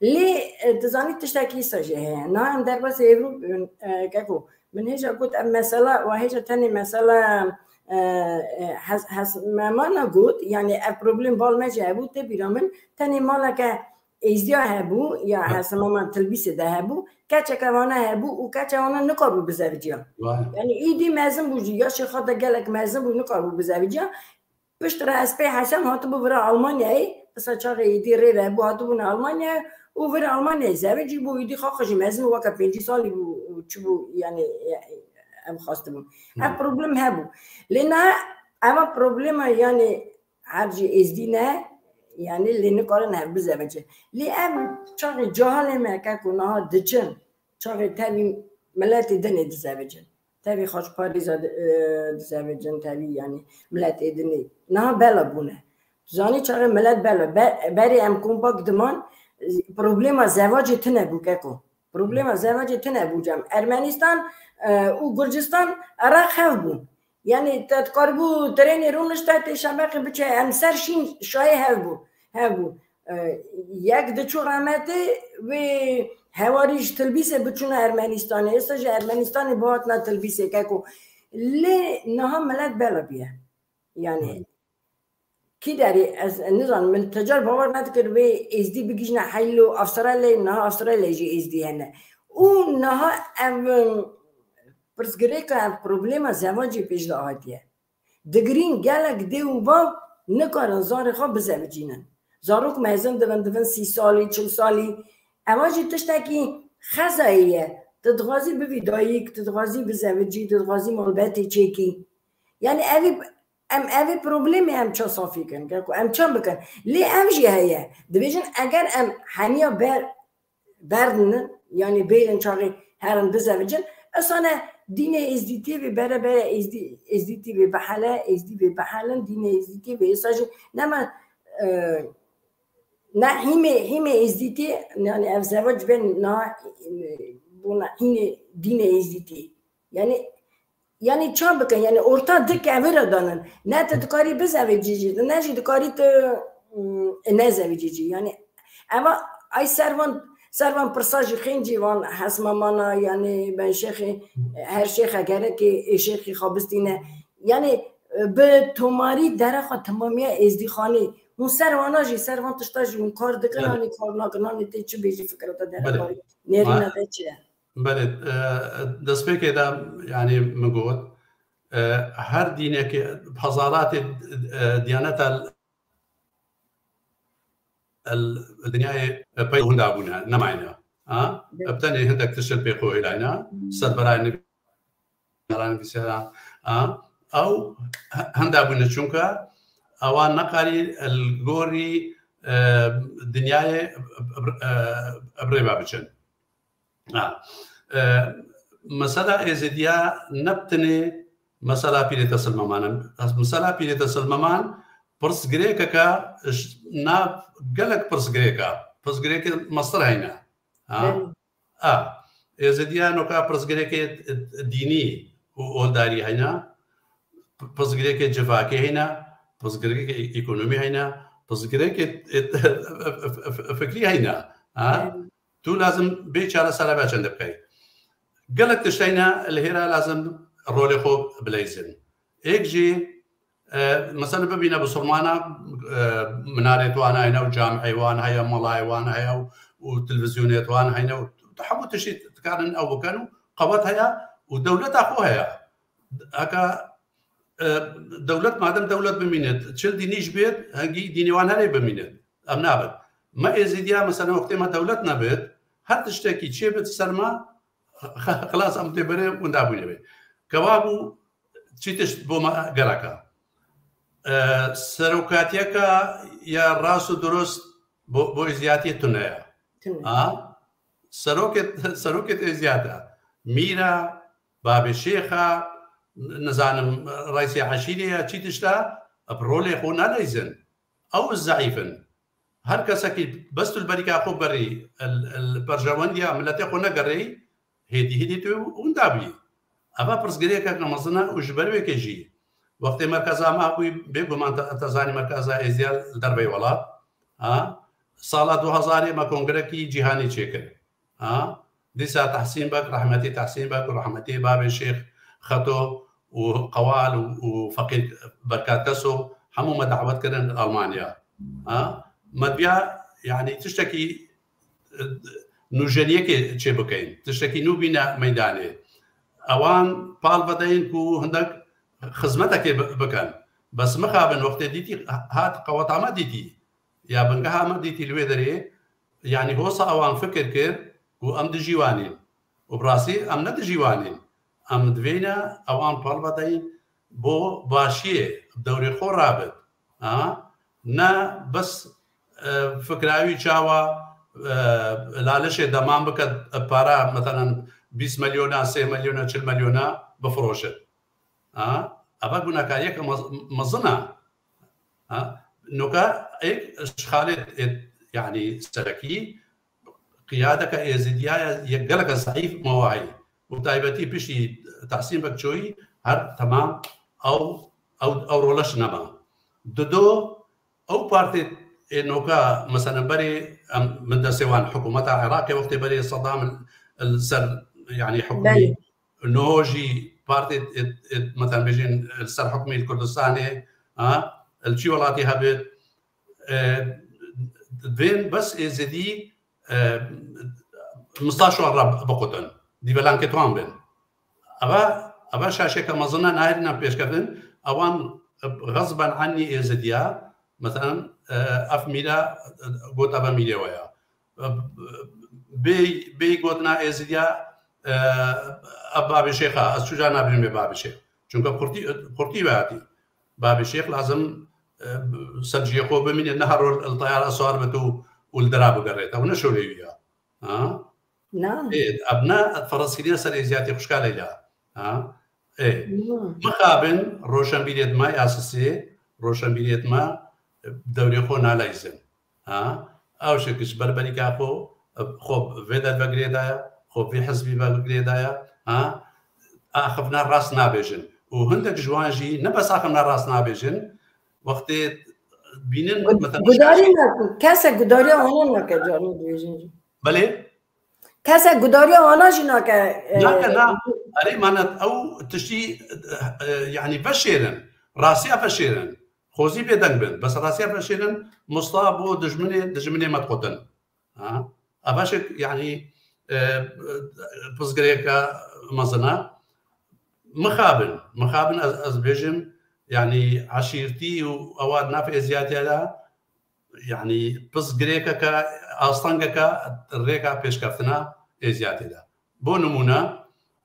Lê, e, tu zanî tiştekî îsa jî heye. Niha em derbasî Ewro, e, Keko, Min hêja got, ev mesela, wa hêja tenê mesela, e, e, Hes-, Hesmemana got, yani ev problem bal me jî hebû, tê bîra min, tenê maleke êzdiya hebû, ya Hesmeman Tilbîsê de hebû, keçeke wana hebû û keça wana nikaribû bizeviciya. Vay. Yani îdî mezin bû jî, ya şêxa de gelek mezin bû, nikaribû bizeviciya. Piştre ez pê hesem hatibû vira Almanyayê, qisa çaxê êdî rê ve bû, hatibûne Almanyayê û vira Almanyayê zevicî bû, êdî xaxa jî mezin weke pêncî salî bû, çi bû, yani, ev xwestibû. Ev problem hebû. Lê niha eva problema, yani, her jî êzdî ne, yani, lê nikarin hev bizevicin. Lê ev çaxê cahalê me ke ku niha diçin, çaxê tevî miletê dinê dizevicin. Tevî xaç parêza di-, e, dizevicin, tevî, yani, miletê dinê. Niha bela bûne. Tu zanî çaxê milet bela. Be-, berê em kompak diman, e, problema zevacê tune bû, Keko. Problema zevacê tune bû cem. Ermenistan, e, û Gurcistan Iraq hev bûn. Yani, te dikaribû trênê rûnişte tê şebeqê biçe, em ser şîn şayê hev bû. Hev bû. E, yek diçû rehmetê, wê hewarî ji Tilbîsê biçûna Ermenistanê. Êsta ji Ermenistanê bihatina Tilbîsê, Keko. Lê niha milet bela bûye. Yani, kî derê, ez nizanim, min tecar bawer nedikir wê êzdî bigihîjne heylo Avustralyayê, niha Avustralyayê jî êzdî hene. Û niha ev, em, pirsgirêka ev problema zevacê pêş de hatiye. Digirîn gelek dê û bav nikarin zarê xwe bizevicînin. Zarok mezin dibin, dibin sî salî, çil salî. Ewa jî tiştekî xezayê ye. Tu dixwazî bivî dayik, tu dixwazî bizevicî, tu dixwazî malbetê çêkî. Yani evî, em evê problemê em ça safî kin, ke ku em ça bikin. Lê ev jî heye. Dibêjin eger em heniya ber berdinin, yani bêlin çaxê herin bizevicin. Esane dînê êzdîtiyê vê bere bere êzdî, êzdîtî vê bihele, êzdî vê bihelin, dînê êzdîtiyê vê êsa jî nema, e, ne hîmê, hîmê êzdîtiyê, yani ev zewac bên na, e, bona hînê dînê êzdîtiyê. Yani Yani ça bikin? Yani orta du kevira danin. Ne tu dikarî bizevicî jî, ne jî dikarî tu, mm, nezevicî jî. Yani eva ay servan, servan pirsa jî xêncî van hesmamana, yani ben şêxê, her şêxe gerekê ê şêxî xwe bistîne. Yani, e, bi tomarî dere xwe temamiya êzdîxanê Hûn ser wana jî, ser van tişta jî hûn kar dikin, Belê. Hanî kar nakin, hanî tê çi bêjî fikra te Belê. Derbarê nêrîna Ma- te çi ye? Belê, e, destpêkê de, yanî min got, e, her dînekê, hezaratê, e, diyaneta el, el, dinyayê, e, pey hunda bûne, nemayne. Ha? Belê. Bi tenê hindek tişt pê xwe hêlayne, Hmm. serberayê nivîsara, ha? Ew he-, henda bûne, çunka ewan nekarî el gorî, e, dinyayê, e, e, bi rê ve biçin. Ha. E, mesela Êzidiya ne bi tenê mesela Pîrê Tesil Meman e. Mesela Pîrê Tesil Meman pirsgirêkeke ji nav gelek pirsgirêka. Pirsgirêkê mestir heyne. Ha? Belê. Ha. Êzidiya noka pirsgirêkê dînî û oldarî heyne. Pirsgirêkê civakê heyne. Pirsgirêkê ekonomî heyne. Pirsgirêkê fikrî heyne. Ha? Belê. Tu lazim bê çaresere ve çende bikey. Gelek tişt heyne, li hêra lazim rolê xwe bileyzin. Êk jî, e, mesela bibîne bisilmana, e, minarê wan heyne û camiyê wan heye, melayê wan heye û, û televîzyonê wan heyne û hemû tiştî dikarin ew bikin û qewet heye û dewleta xwe heye. Heke, e, dewlet, madem dewlet bimîne, çil dînî jî bêt, hingî dînê wan herê bimîne. Em nabin. Me Êzidiya, mesela, wextê me dewlet nebit, her tiştekî çêbit ser me, xilas em tê berê winda bûne be. Kebabû çi tişt bo me gereka. E, serokatiyeka ya rast û durust bo, bo Êzidiyatiyê tune ye. Tune. Ha? Serokê, serokê Êzidiyata. Mîra, babê şêxa, nizanim, reîsê eşîrê ya, çi tişta, bi rolê xwe neleyzin. Ew zeîf in. Her kesekî bes tu li berîka xwe gerî, el, el perjewendiya miletê xwe negerî, hêdî hêdî tu winda bî. Eva pirsgirêkeke mezin e û ji ber wê kê jî. Wextê merkeza me bûyî, bêguman te, te zanî merkeza Êzidiya li derveyî welat. Ha? Sala du hezarê me kongrekî cîhanî çêkir. Ha? Dîsa Tehsîn Beg, rehmetî Tehsîn Beg û rehmetî babê Şêx Xeto û Qewal û, û Feqîr Berkat Keso hemû me dawet kirin Almanya. Ha? Me diya, yanî tiştekî, e, nûjeniyekê çê bikeyin. Tiştekî nû bîne meydanê. Ewan pal vedeyên ku hindek xizmetekê bi-, bikin. Bes mixabin wextê dîtî hat qeweta me dîtî. Ya bingeha me dîtî li wê derê, yanî hosa ewan fikir kir ku em dijî wan in. Û bi rastî em ne dijî wan in. Em divêne ewan pal vedeyîn bo başiyê, bi dewrê xwe rabit. Ha? Ne bes, e, fikra wî çawa, e, lalişê deman bike, e, para, meselen, bîst milyona, sê milyona, çil milyona bifiroşit. Ha? Eva gunekariyeke mez-, mezin e. Ha? Noka êk ji xalê ê, yanî serekî, qiyadeke Êzidiya ye, yek geleke zeîf mewahî. Û taybetî piştî Tahsîn Bekçoyî her temam ew, ew, ew roleş nema. Dido ew partê ê noka, meselen, berê em, min destê wan hikûmeta Iraqê wextê berê Sedam li ser, yanî hikûmî Belê. Niho jî partê, e, e, metan bêjin, e, li ser hukmê li Kurdistanê, ha, li çi welatî hebit, e, divên bes Êzidî, e, mistaşwan re biqutin, dîvelankê wan bin. Eva, eva şaşeke mezin e, nahêlîne pêşkevin, ewan, e, xezben ennî Êzidiya, metan, e, ev mîra, e, got eva mîrê we ya. Bê, bê gotina Êzidiya, e, ev babê şêxa, ez çûca nabînim bê babê şêx. Çunke bi qurtî, qurtî ve hatî. Babê şêx lazim, e, ser cihê xwe bimîne, ne her rol li teyara sar bit û, û li dera bigerêt. Ew ne şolê wî ya. Ha? Na. Ê, ev ne ferezkirina ser Êzidiyatê xwişka Leyla. Ha? Ê. Na. Mixabin roşenbîrêt me ya sisê, roşenbîrêt me, e, dewrê xwe naleyzin. Ha? Ew şik ji ber berîka xwe, xwe vê derve girêdaye, xwe vê hizbî ve girêdaye. Ha? Axifna rast nabêjin. Û hindek ji wan jî ne bes axifna rast nabêjin, wextê bînin, Gud-, mesela, gudarî şaşî- nake, kesek gudariya wana nake, carna dibêjin jî. Belê? Kesek gudariya wana jî nake, e, Nake, na. Erê, manet ew tiştî, e, e, yanî veşêrin. Rastiya veşêrin. Xwezî bêdeng bin. Bes rastiya veşêrin, Musta bû dijminê, dijminê me dixutin. Ha? Eva şek, yanî, e, pirsgirêka mezin e. Mixabin, mixabin ez, ez bêjim, yanî eşîrtî û ewa nav êziyatiya de, yanî pirsgirêkeke, astengeke rêka pêşkeftina êziyatê de. Bo nimûne,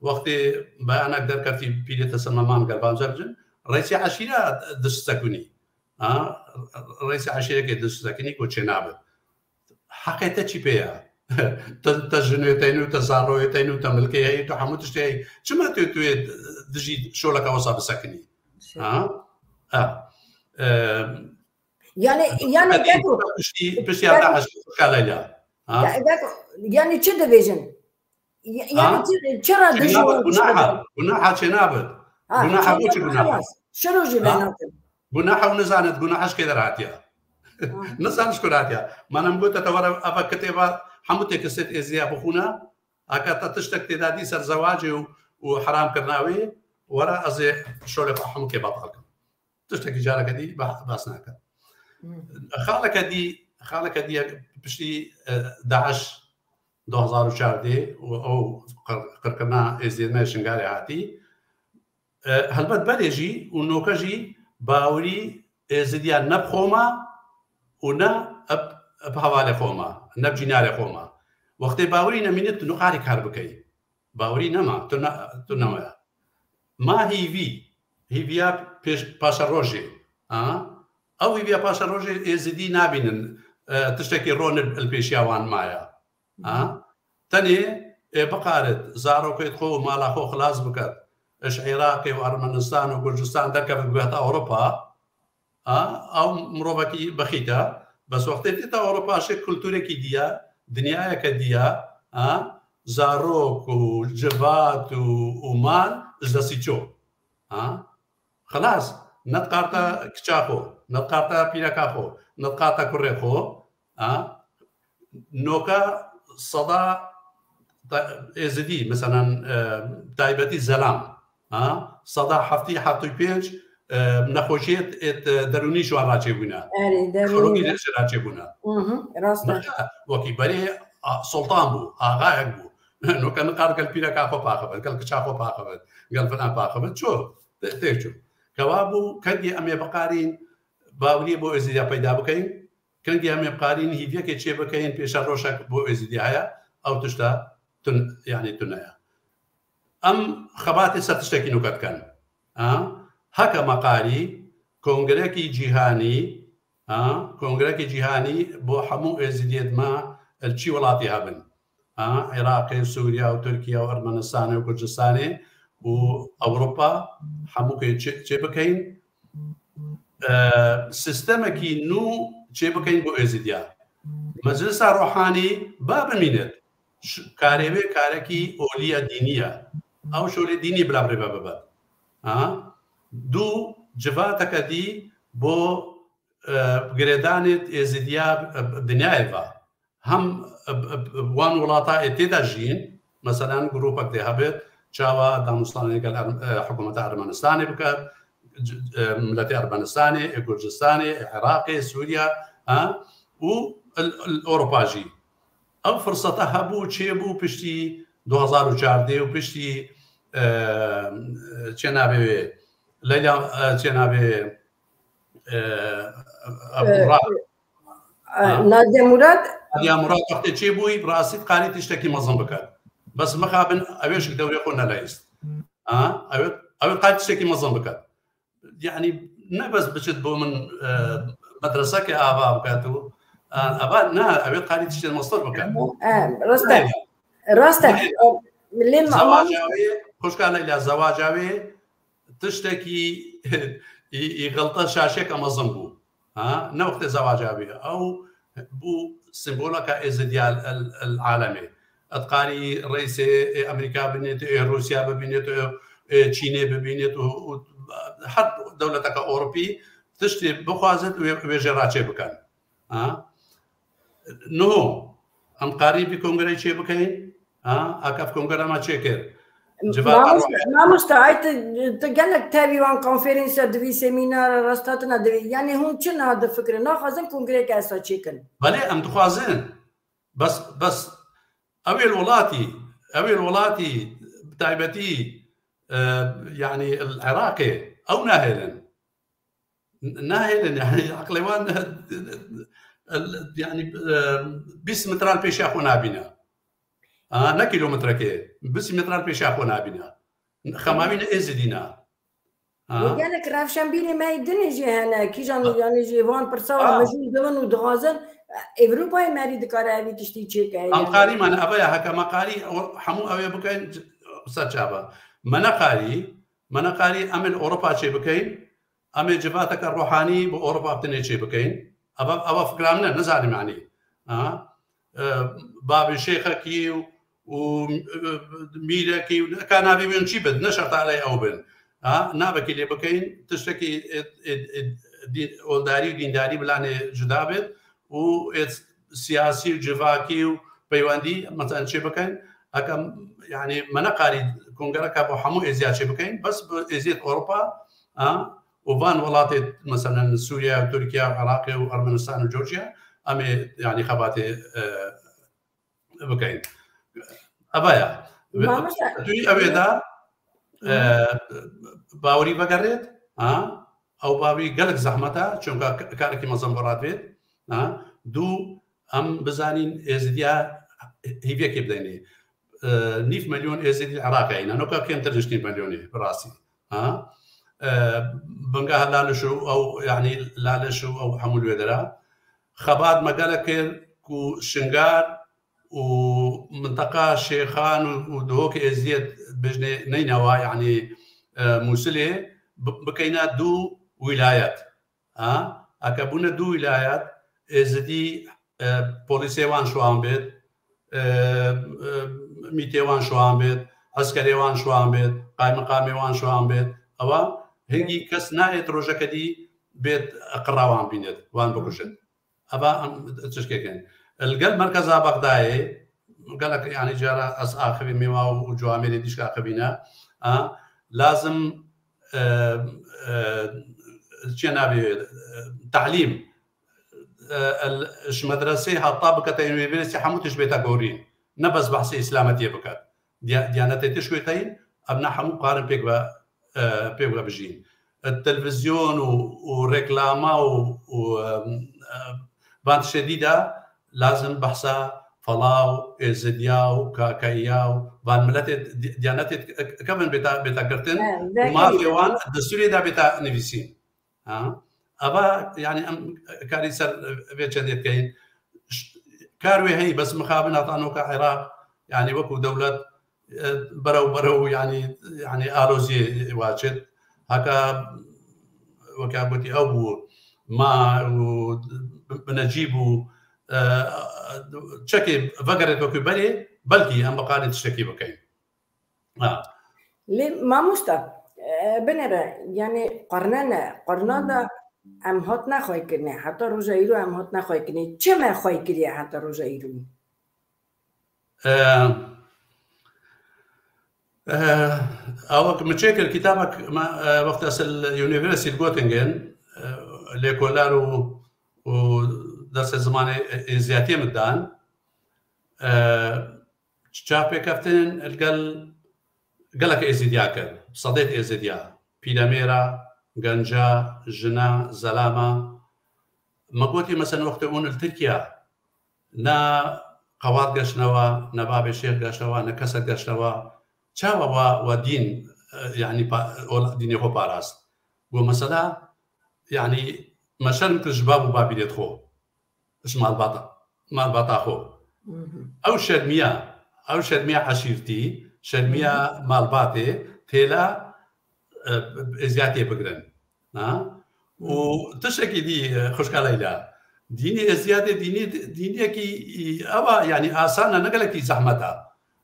wextê beyanek derketî pîlê te Selma Mam gel bamzer bicin, reîsê eşîre dişsekunî. Ha? Reîsê eşîrekê dişsekunî ku çênabe. Heqê te çi pê ye? Te, te jinê te nû, te zaroyê te nû, te milkê heyî, tu hemû tiştê heyî. Çima tu, tu yê dijî şoleka wisa bisekinî? Ha? Ha. Em, Yani, yani Hadi, Beko, piştî, piştî Beko, Daeş, Şaleyla. Ha? Ya, Beko, yani çi dibêjin? Ya, yani Ha? çi, çira Çênabit, dijî gunaha, gunaha çênabit. Ha, Gunaha çênabit, bu çi gunaha? Xelas. Şiro jî Ha? venakin. Gunaha û nizanit, gunaha ji kê derhatiya. Ha. Nizan ji ku hatiya. Mana min gote te were eva kitêba hemû têkisêt êziya bixûne. Aka te tiştek têda dî ser zewacê û, û heram kirina wê, were ez ê şolê xwe hemû kê betal kim. Tiştekî careke dî bah-, behs nake. Hmm. Xaleke dî, xaleke dî yek piştî, e, Daeş du hezar û çardeh û ew qir-, qirkirina êzidiyê me Şingalê hatî. E, helbet berê jî û noke jî bawerî êzidiya ne bi xwe ma û ne eb, eb hevalê xwe ma, ne bi cînarê xwe ma. Wextê bawerî nemîne tu nikarî kar bikey. Bawerî nema, tu ne, tu nema. Ma hîvî, hîviya pêş, paşerojê. Ha? Ew hîviya paşerojê êzidî nabînin, e, tiştekî ron li pêşiya wan maye. Ha? Tenê ê biqarit zarokê xwe û mala xwe xilas biket. Ji Iraqê û Ermenistan û Gurcistan derkevit bigihta Ewropa. Ha? Ew mirovekî bexît e. Bes wextê tête Ewropa şê kulturekî diye, dinyayeke diye, ha? Zarok û civat û, û mal ji destî ço. Ha? Xilas, ne diqarta kiça xwe, ne diqarta pîreka xwe, ne diqarta kurê xwe. Ha? Noka seda ta-, êzidî, mesela, e, taybetî zelam. Ha? Seda heftî, heftî pênc, e, nexweşiyê êt, e, derûnî ji wan raçêbûne. Erê, derûnî. Xirokî ji raçêbûne. Hı hı, rast e. Niha wekî berê, a, sultan bû, axayek bû. Noka niqar gel pîreka xwe paxivin, gel kiça xwe paxivin, gel filan paxivin. Ço, tê, tê ço. Kewabû, kengî em ê biqarîn baweriyê bo êzidiya peyda bikeyin, kengî em ê biqarîn hîviyekê çê bikeyin, pêşerojek bo êzidiya heye, ew tişta tun, yanî tune ye. Em xebatê ser tiştekî nûke dikin. Ha? Heke me qarî kongrekî cîhanî, ha? Kongrekî cîhanî bo hemû êzidiyêt me li çî welatî hebin. Ha? Iraqê, Sûriya û Tirkiye û Ermenistanê û Kurdistanê û Ewropa hemûkê çê, çê bikeyin. E, sistemekî nû çê bikeyin bo êzidiya. Meclisa Ruhanî ba bimînit. Ş-, karê wê karekî olî ya dînî ye. Ew şolê dînî bila bi rê ve bibe. Ha? Du civateke dî bo, e, girêdanê êzidiya, e, dinyayê ve. Hem, e, e, wan welata ê tê de jîn, meselen, grûpek dê hebit, çawa danûstanê gel Erm-, e, hikûmeta Ermenistanê biket, c-, e, miletê Ermenistanê, ê Gurcistanê, ê Iraqê, Sûriya, ha? Û il, il Ewropa jî. Ew firseta hebû, çêbû piştî du hezar û çardeh û piştî, e, çênavê wê, Leyla, e, çênavê, e, Ebu E, Murat. e, Ha? Nadia Murat. Nadia Murat wextê çêbûyî, bi rastî dikarî tiştekî mezin biket. Bes mixabin, ew ê ji dewrê xwe neleyist. Ha? Ew ê, ew ê dikarî tiştekî mezin biket. Yanî ne bes biçit bo min, e, medreseke ava biket û, e, eva ne, ew ê dikarî tiştê mestir biket. E, rast e. Neyê. Rast e. Neyê. E, lê me Zewaca wê, xwişka Leyla, zewaca wê tiştekî î, î xelta şaşeka mezin bû. Ha? Ne wextê zewaca wê. Ew bû simboleka êzidiya el, el, el alemê. Dikarî reîsê, ê, Amerîka bibînêt, ê, Rûsya bibînêt, ê, ê, Çînê bibînêt û, û her dewleteke Ewropî tiştê bixwazit wê, wê jê re çê bikin. Ha? Niho em karî vî kongreyê çê bikeyin. Ha? Aka ev kongre me çê kir. Mamoste, ay tu gelek tevî wan konferensa divî, semînara rasthatina divî. Yanî hûn çi niha difikirin? Naxwazin kongreyeke esa çêkin? Belê, em dixwazin. Bes, bes ew ê li welatî, ew ê li welatî bi taybetî, e, yanî li Iraqê ew nahêlin. Nahêlin, yanî eqlê wan, yanî, e, bîst metran pêşiya xwe nabîne. Ha, ne kîlometrekê, bîst metran pêşiya xwe nabîne. Xema wî ne Êzidî ne. Ha? Û gelek rewşenbîrê me yê dinê jî hene, kîjan, ha, yanî jî van pirsa, ha, mijûl dibin û dixwazin Ewropayê merî dikare evî tiştî çêke. Em qarî me ne, eve ya heke me qarî, hemû ew ê bikeyn, ser çava. Me neqarî, me neqarî em ê li Ewropa çê bikeyn. Em ê civateke ruhanî bi Ewropa bi tinê çê bikeyin. Eva, eva fikra min e, nizanim yanî. Ha? E, babê şêxekî û, û, e, mîrekî û ka navê wê çi bit, ne şerta aleyh ew bin. Ha? Navekî lê bikeyin, tiştekî, e, e, e, dî-, oldarî û dîndarî bilanê cuda bit û ê siyasî û civakî û peywendî, mesela çê bikin. Heke, yanî me neqarî kongreka bo hemû êziya çê bikin, bes bi êziyet Ewropa, ha? Û van welatê, meselen, Sûriye, Tirkiye, Iraqê û Ermenistan û Georgia, em ê, yanî, xebatê, e, bikeyn. Eva ya. Mamoste, tu ev ê de, e, bawerî vegerêt, ha? Ew bawerî gelek zehmet e, çunka k-, karekî mezin bo radivêt, ha? Du, em bizanîn êzidiya hîviyekê bideynê. E, nîv milyon êzidî li Iraqê hene. Noka kêmtir ji nîv milyonê, bi rastî. Ha? E, bingeha Laliş û ew, yanî Laliş û ew hemû li wê dera. Xebat me gelek kir ku Şingar û minteqa Şêxan û, û Duhokê Êzidiyê bêjinê neynewa, yanî, e, Mûsilê bi-, bikeyne du wîlayet. Ha? Eke bûne du wîlayet, Êzidî, e, polîsê wan şiwan bêt, e, e, mîtê wan şiwan bêt, eskerê wan şiwan bêt, qaymiqamê wan şiwan bêt. Ewa hingî kes nayêt rojeke dî bêt qira wan bînêt, wan bikujit. Eva em tiştekê kin. Li gel merkeza Bexdayê, gelek, yanî, cara ez axivî Mîwa û Ciwamêrê dîşka axivîne. Ha? Lazim, e, e, çi navê, e, tehlîm, e, el, ji medresê heta bikete unîversîte hemû tişt bête gorîn. Ne bes behsê îslametiyê biket. Diya-, diyanetê tişt wê teyîn, em ne hemû karin pêk ve, e, pêk ve bijîn. E, televîzyon û, û reklama û, û, e, e, van tiştê dî de lazim behsa Felaw, Êzidiya û Kakeyiya û van miletê di-, diyanetê k-, kevin bêta, bêta girtin û mafê wan destûrê de bêta nivîsîn. Ha? Eva, yanî, em karî ser vê çendê dikeyin. Ş-, kar wê heyî, bes mixabin heta noka Iraq, yanî, wekû dewlet, e, berew berew, yanî, yanî aloziyê waçit. Heka, weke gotî, ew bû, ma û bi-, bi Necîb û, e, çekê vegerêt wekû berê, belkî em biqanîn tiştekî bikeyin. Ha. Lê mamosta, e, binêre, yanî qurne ne, qurna da em hatine xweykirinê, heta roja îro em hatine xweykirinê. Çi me xwey kiriye heta roja îro? E, e, awak min çêkir kitabek me, e, wexta ez li university li Göttingen, e, lêkolar û, û dersê zimanê êziyatiyê min dan. E, çavpêkeftin li gel gelek êzidiya kir. Sedêt êzidiya. Pîlemêra, genca, jina, zelama. Me gotî, mesela, wextê hûn li Tirkiye ne qewat geşnewa, ne babê şêx geşnewa, ne kesek geşnewa. Çawa wa, wa dîn, e, yanî pa-, ola-, dînê xwe parast? Got, mesela, yanî me şerm kir ji bab û babîrêt xwe, ji malbata, malbata xwe. Ew şermiya, ew şermiya eşîrtî, şermiya malbatê têla, e, êziyatê bigirin. Ha? Û tiştekî dî, e, xwişka Leyla. Dînê êziyatê dînî, dîniyekî, e, ew a, yanî asan e, ne gelekî zehmet e.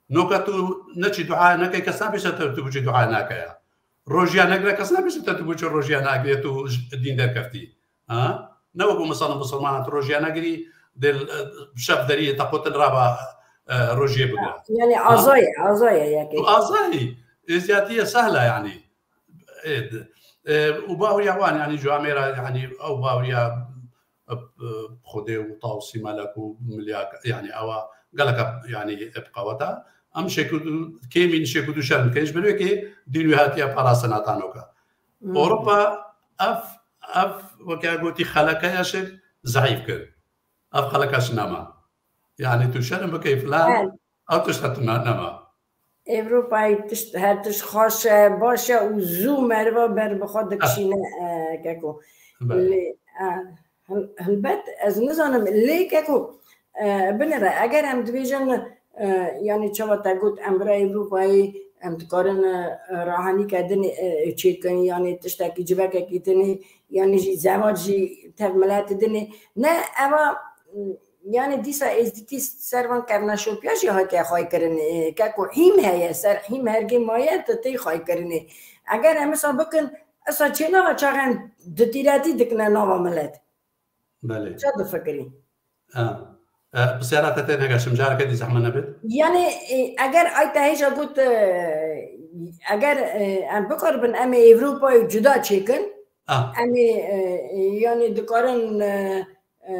Noka tu neçî dua nekey, kes nabêje te tu biçî dua nake ya. Rojiya negre, kes nabêje te tu biçî rojiya nagirê, tu j-, dîn derkeftî. Ha? Ne wekû misalan misilmanan tu rojiya negirî, dê, e, şev deriyê te qutin rava, e, rojiyê bigire. Yanî aza ye, aza ye yekê. Tu aza yî. Êziyatiye sehla yani. Ê, û baweriya wan yani camêra yani ew baweriya, e, e, Xwedê û Tawsî Melek û milyak yani ewa geleka yani bi qeweta. Em şêkû kêmîn şêkû dû şerm dikin. Ji ber wê kê dîn wê hatiye parastina tanoka. Ewropa ev, ev weke gotî xeleke ya şir zayîf kir. Ev xeleka şi nema. Yani tu şerm bikey filan, Evet. ew tişta tu ne-, nema. Ewropayê tişt, her tişt xweş e, baş e û zû meriva ber bi xwe dikişîne, e, keko. Belê. Lê, e, hil-, hilbet ez nizanim, lê keko, e, binêre, eger em dibêjin, e, yani çawa te got, em bira Ewropayê, em dikarin, e, rahanîke dinê, e, çêkin, yani tiştekî civekekî dinê, yani jî zewac jî tev miletê dinê. Ne, eva, Yani dîsa êzdîtî ser van kevneşopiya jî hatiye xwaykirin. Ê, keko hîm heye, ser hîm hergê maye tu tê xwaykirinê. Eger em wisa bikin, esa çê nava çaxen ditîretî dikine nava milet. Belê. Ça difikirî? Ha. E, pisyara te tên hege şim careke dî zehmet nebit? Yani, e, eger ay te hêja got, e, eger, e, em bikaribin em ê Ewropayê cuda çêkin, Ah. em ê, e, yani dikarin, e, e,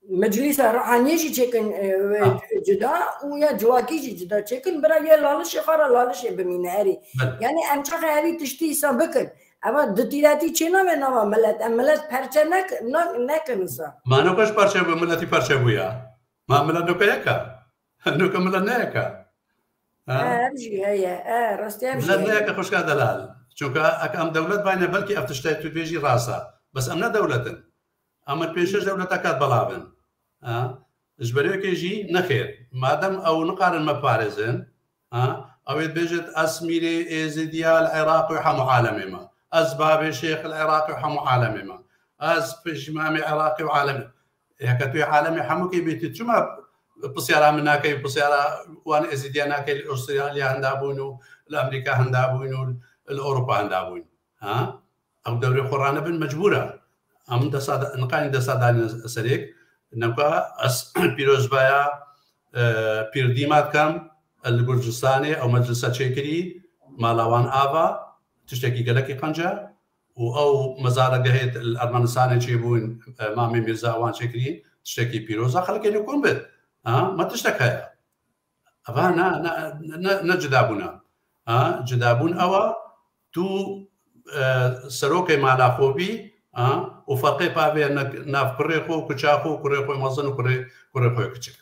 Meclîsa Ruhaniyê jî çêkin, e, Ah. cuda û ya civakî jî cuda çêkin, bira yê lalişê xwe re lalişê bimîne herî. Belê. Yani em çaxa herî tiştî îsa bikin. Eva ditîretî çê nave nava milet. Em milet perçe nek-, na-, nekin îsa. Ma noka ji parçe bû, miletî parçe bû ya. Ma milet noka yek e. Noka milet ne yek e. Ha? E, ev jî heye. E, rastî ev jî Milet ne heye. yek e xwişka delal. Çunka ek em dewlet bayne belkî ev tiştê tu dibêjî rast e. Bes em ne dewlet in. Em li pêşiya dewleta ket belav in. Ha? Ji ber wê kê jî nexêr. Madem ew nikarin me parêzin, ha? Ew ê dibêjit, ez mîrê êzidiya li Iraqê û hemû alemê me. Ez bavê şêx li Iraqê û hemû alemê me. Ez pişmamê Iraqê û alemê. Heke tu yê alemê hemû kê bî, tu çima pisyara min nakey, pisyara wan êzidiya nakey, li Avustralya hinda bûn û li Amerîka hinda bûn û li Ewropa hinda bûn? Ha? Ew dewrê xwe ranibin mecbûr e. Em desa da-, niqayên desa danîne serêk. Newka ez pîrozbaya, e, pîrdîma dikem, li Gurcistanê ew meclisa çêkirî, mala wan ava, tiştekî gelekî qenc e. Û ew mezara gehê li Ermenistanê çêbûn, e, Mamê Mîrza wan çêkirî, tiştekî pîroz e. Xelkê nû kom bit. Ha? Me tiştek heye. Eva ne, ne, ne, ne cidabûn e. Ha, cidabûn ew e, tu, e, serokê mala xwe bî, ha, û ferqê pavê ne, nav kurê xwe û kuça xwe û kurê xwe mezin û kurê, kurê xwe kiçik.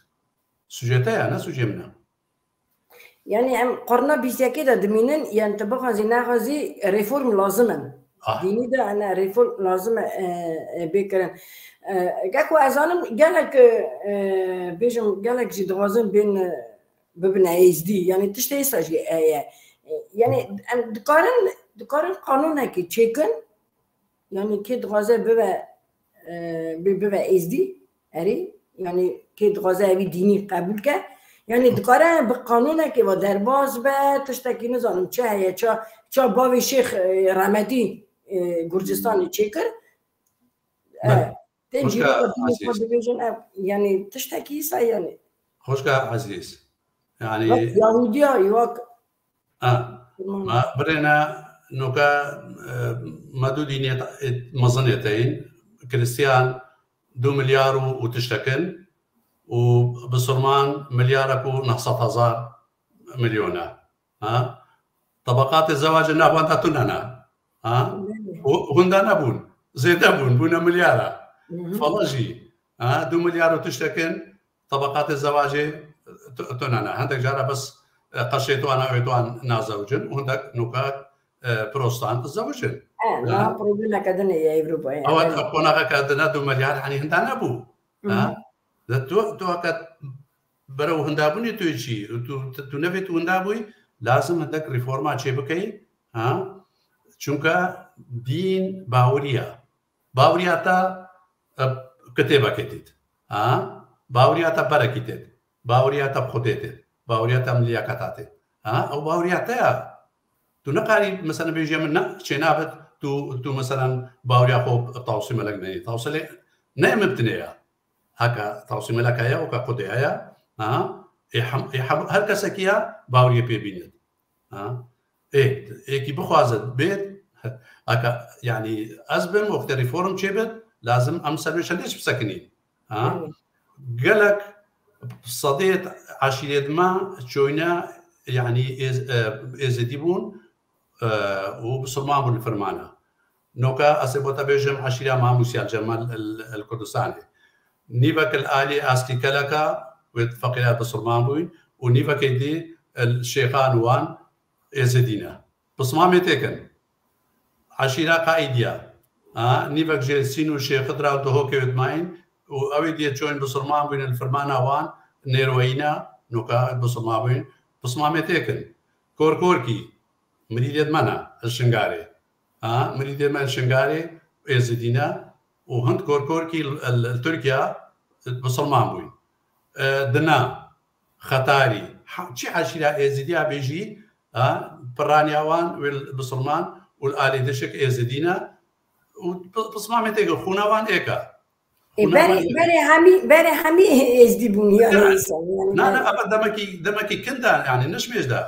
Sujê te ya, ne sujê min e. Yani em qurna bîst yekê de dimînin, yani tu bixwazî nexwazî reform lazim in. Ah. Dînî de ene reform lazim e, e, e, bê kirin. E, geko ez zanim gelek, e, e, bêjim gelek jî dixwazin bên, e, bibine êzdî. Yani tiştê êsa jî heye. E, yani em dikarin, dikarin qanûnekî çêkin. Yani kê dixwaze bibe, e, bi-, bibe êzdî, erê. Yani kê dixwaze evî dînî qebûl ke. Yani dikare bi qanûnekê ve derbas be, tiştekî nizanim çi heye, ça, ça bavê Şêx, e, Remetî, e, Gurcistanê çêkir. E, Belê. Tên Xwişka cîrok dînê xwe Ezîz. dibêjin ev, yani tiştekî îsa yani. Xwişka Ezîz. Yani Wek Yahudiya, wek Ha, Tamam. ma birêne noka, e, me du dînê ta-, e, mezin ê teyîn. Kristiyan du milyar û, û tiştekin û bisurman milyarek û neh sed hezar milyon e. Ha? Tabaqatê zewacê nav wan de tune ne. Ha? Belê. Û hunda nebûn. Zêde bûn. Bûne milyara. Hı hı. Fala jî. Ha? Du milyar û tiştekin tabaqatê zewacê tu-, tune ne. Hindek cara bes, e, qeşê tuan, ewê tuan nazewicin û hindek nûka, e, prostan zewicin. E, Ha? na problemeke din e Ewropayê. Ew Evet. qonaqeke dine du milyar, hani hinda nebû. Hı hı. Ha? De tu, tu heke berew hindabûnê tu yê çî, tu, tu, tu nevê tu hinda bûyî, lazim hindek reforma çê bikeyî, ha? Çunka dîn baweriya. Baweriya te, e, kitêbekê têt. Ha? Baweriya te berekî têt. Baweriya te bi Xwedê têt. Baweriya te bi liyakata têt. Ha? Ew baweriya te ya. Tu nikarî, mesela, bêjî min ne, çênabit, tu, tu, mesela, baweriya xwe bi Tawsî Melek neyê. Tawsî Melek ne min tinê ya. Heke Tawsî Melek heye, weke Xwedê heye. Ha? Ê hem, ê hem, her kesekî ya baweriyê pê bînit. Ha? Ê, êkî bixwaze bêt, aka, yanî ez bim, wextê reform çêbit, lazim em ser wê şelê çi bisekinîn. Ha? Gelek sedê eşîrêt me çoyne, yanî êz-, e, êzidî bûn, e, û bisilman bûn li firmana. Noka ez ê bo te bêjim eşîra Mamûsya li Cemal el, el Kurdistanê. Nîvek li alî Askî Keleka wê feqîra bisilman bûyn û nîvekê dî li şêxan wan êzidî ne. Pismamê têkin. Eşîra Qaîdiya. Ha, nîvek jê Sîn û Şêxidra û Duhokê wê dimayîn û ew ê diyê çoyên bisilman bûyne li firmana wan nêrweyî ne, noka bisilman bûyn. Pismamê têkin. Korkorkî, mirîdê me ne, li Şingarê. Ha, mirîdê me li Şingarê êzidî ne û hind korkorkî li, li, li Tirkiya bisilman bûyn. E, dina, Xetarî, ha, çi eşîra êzidiya bêjî, ha, piraniya wan wê li bisilman û li alê dişik êzidî ne û pi-, pismamê têkin, xûna wan êka. Ê, Xûna berê, wan êka. Berê hemî, berê hemî êzdî bûn, yanî, Na, insan, yanî, na, na, ber- eva demekî, demekî kin de, yanî, nişmêj de.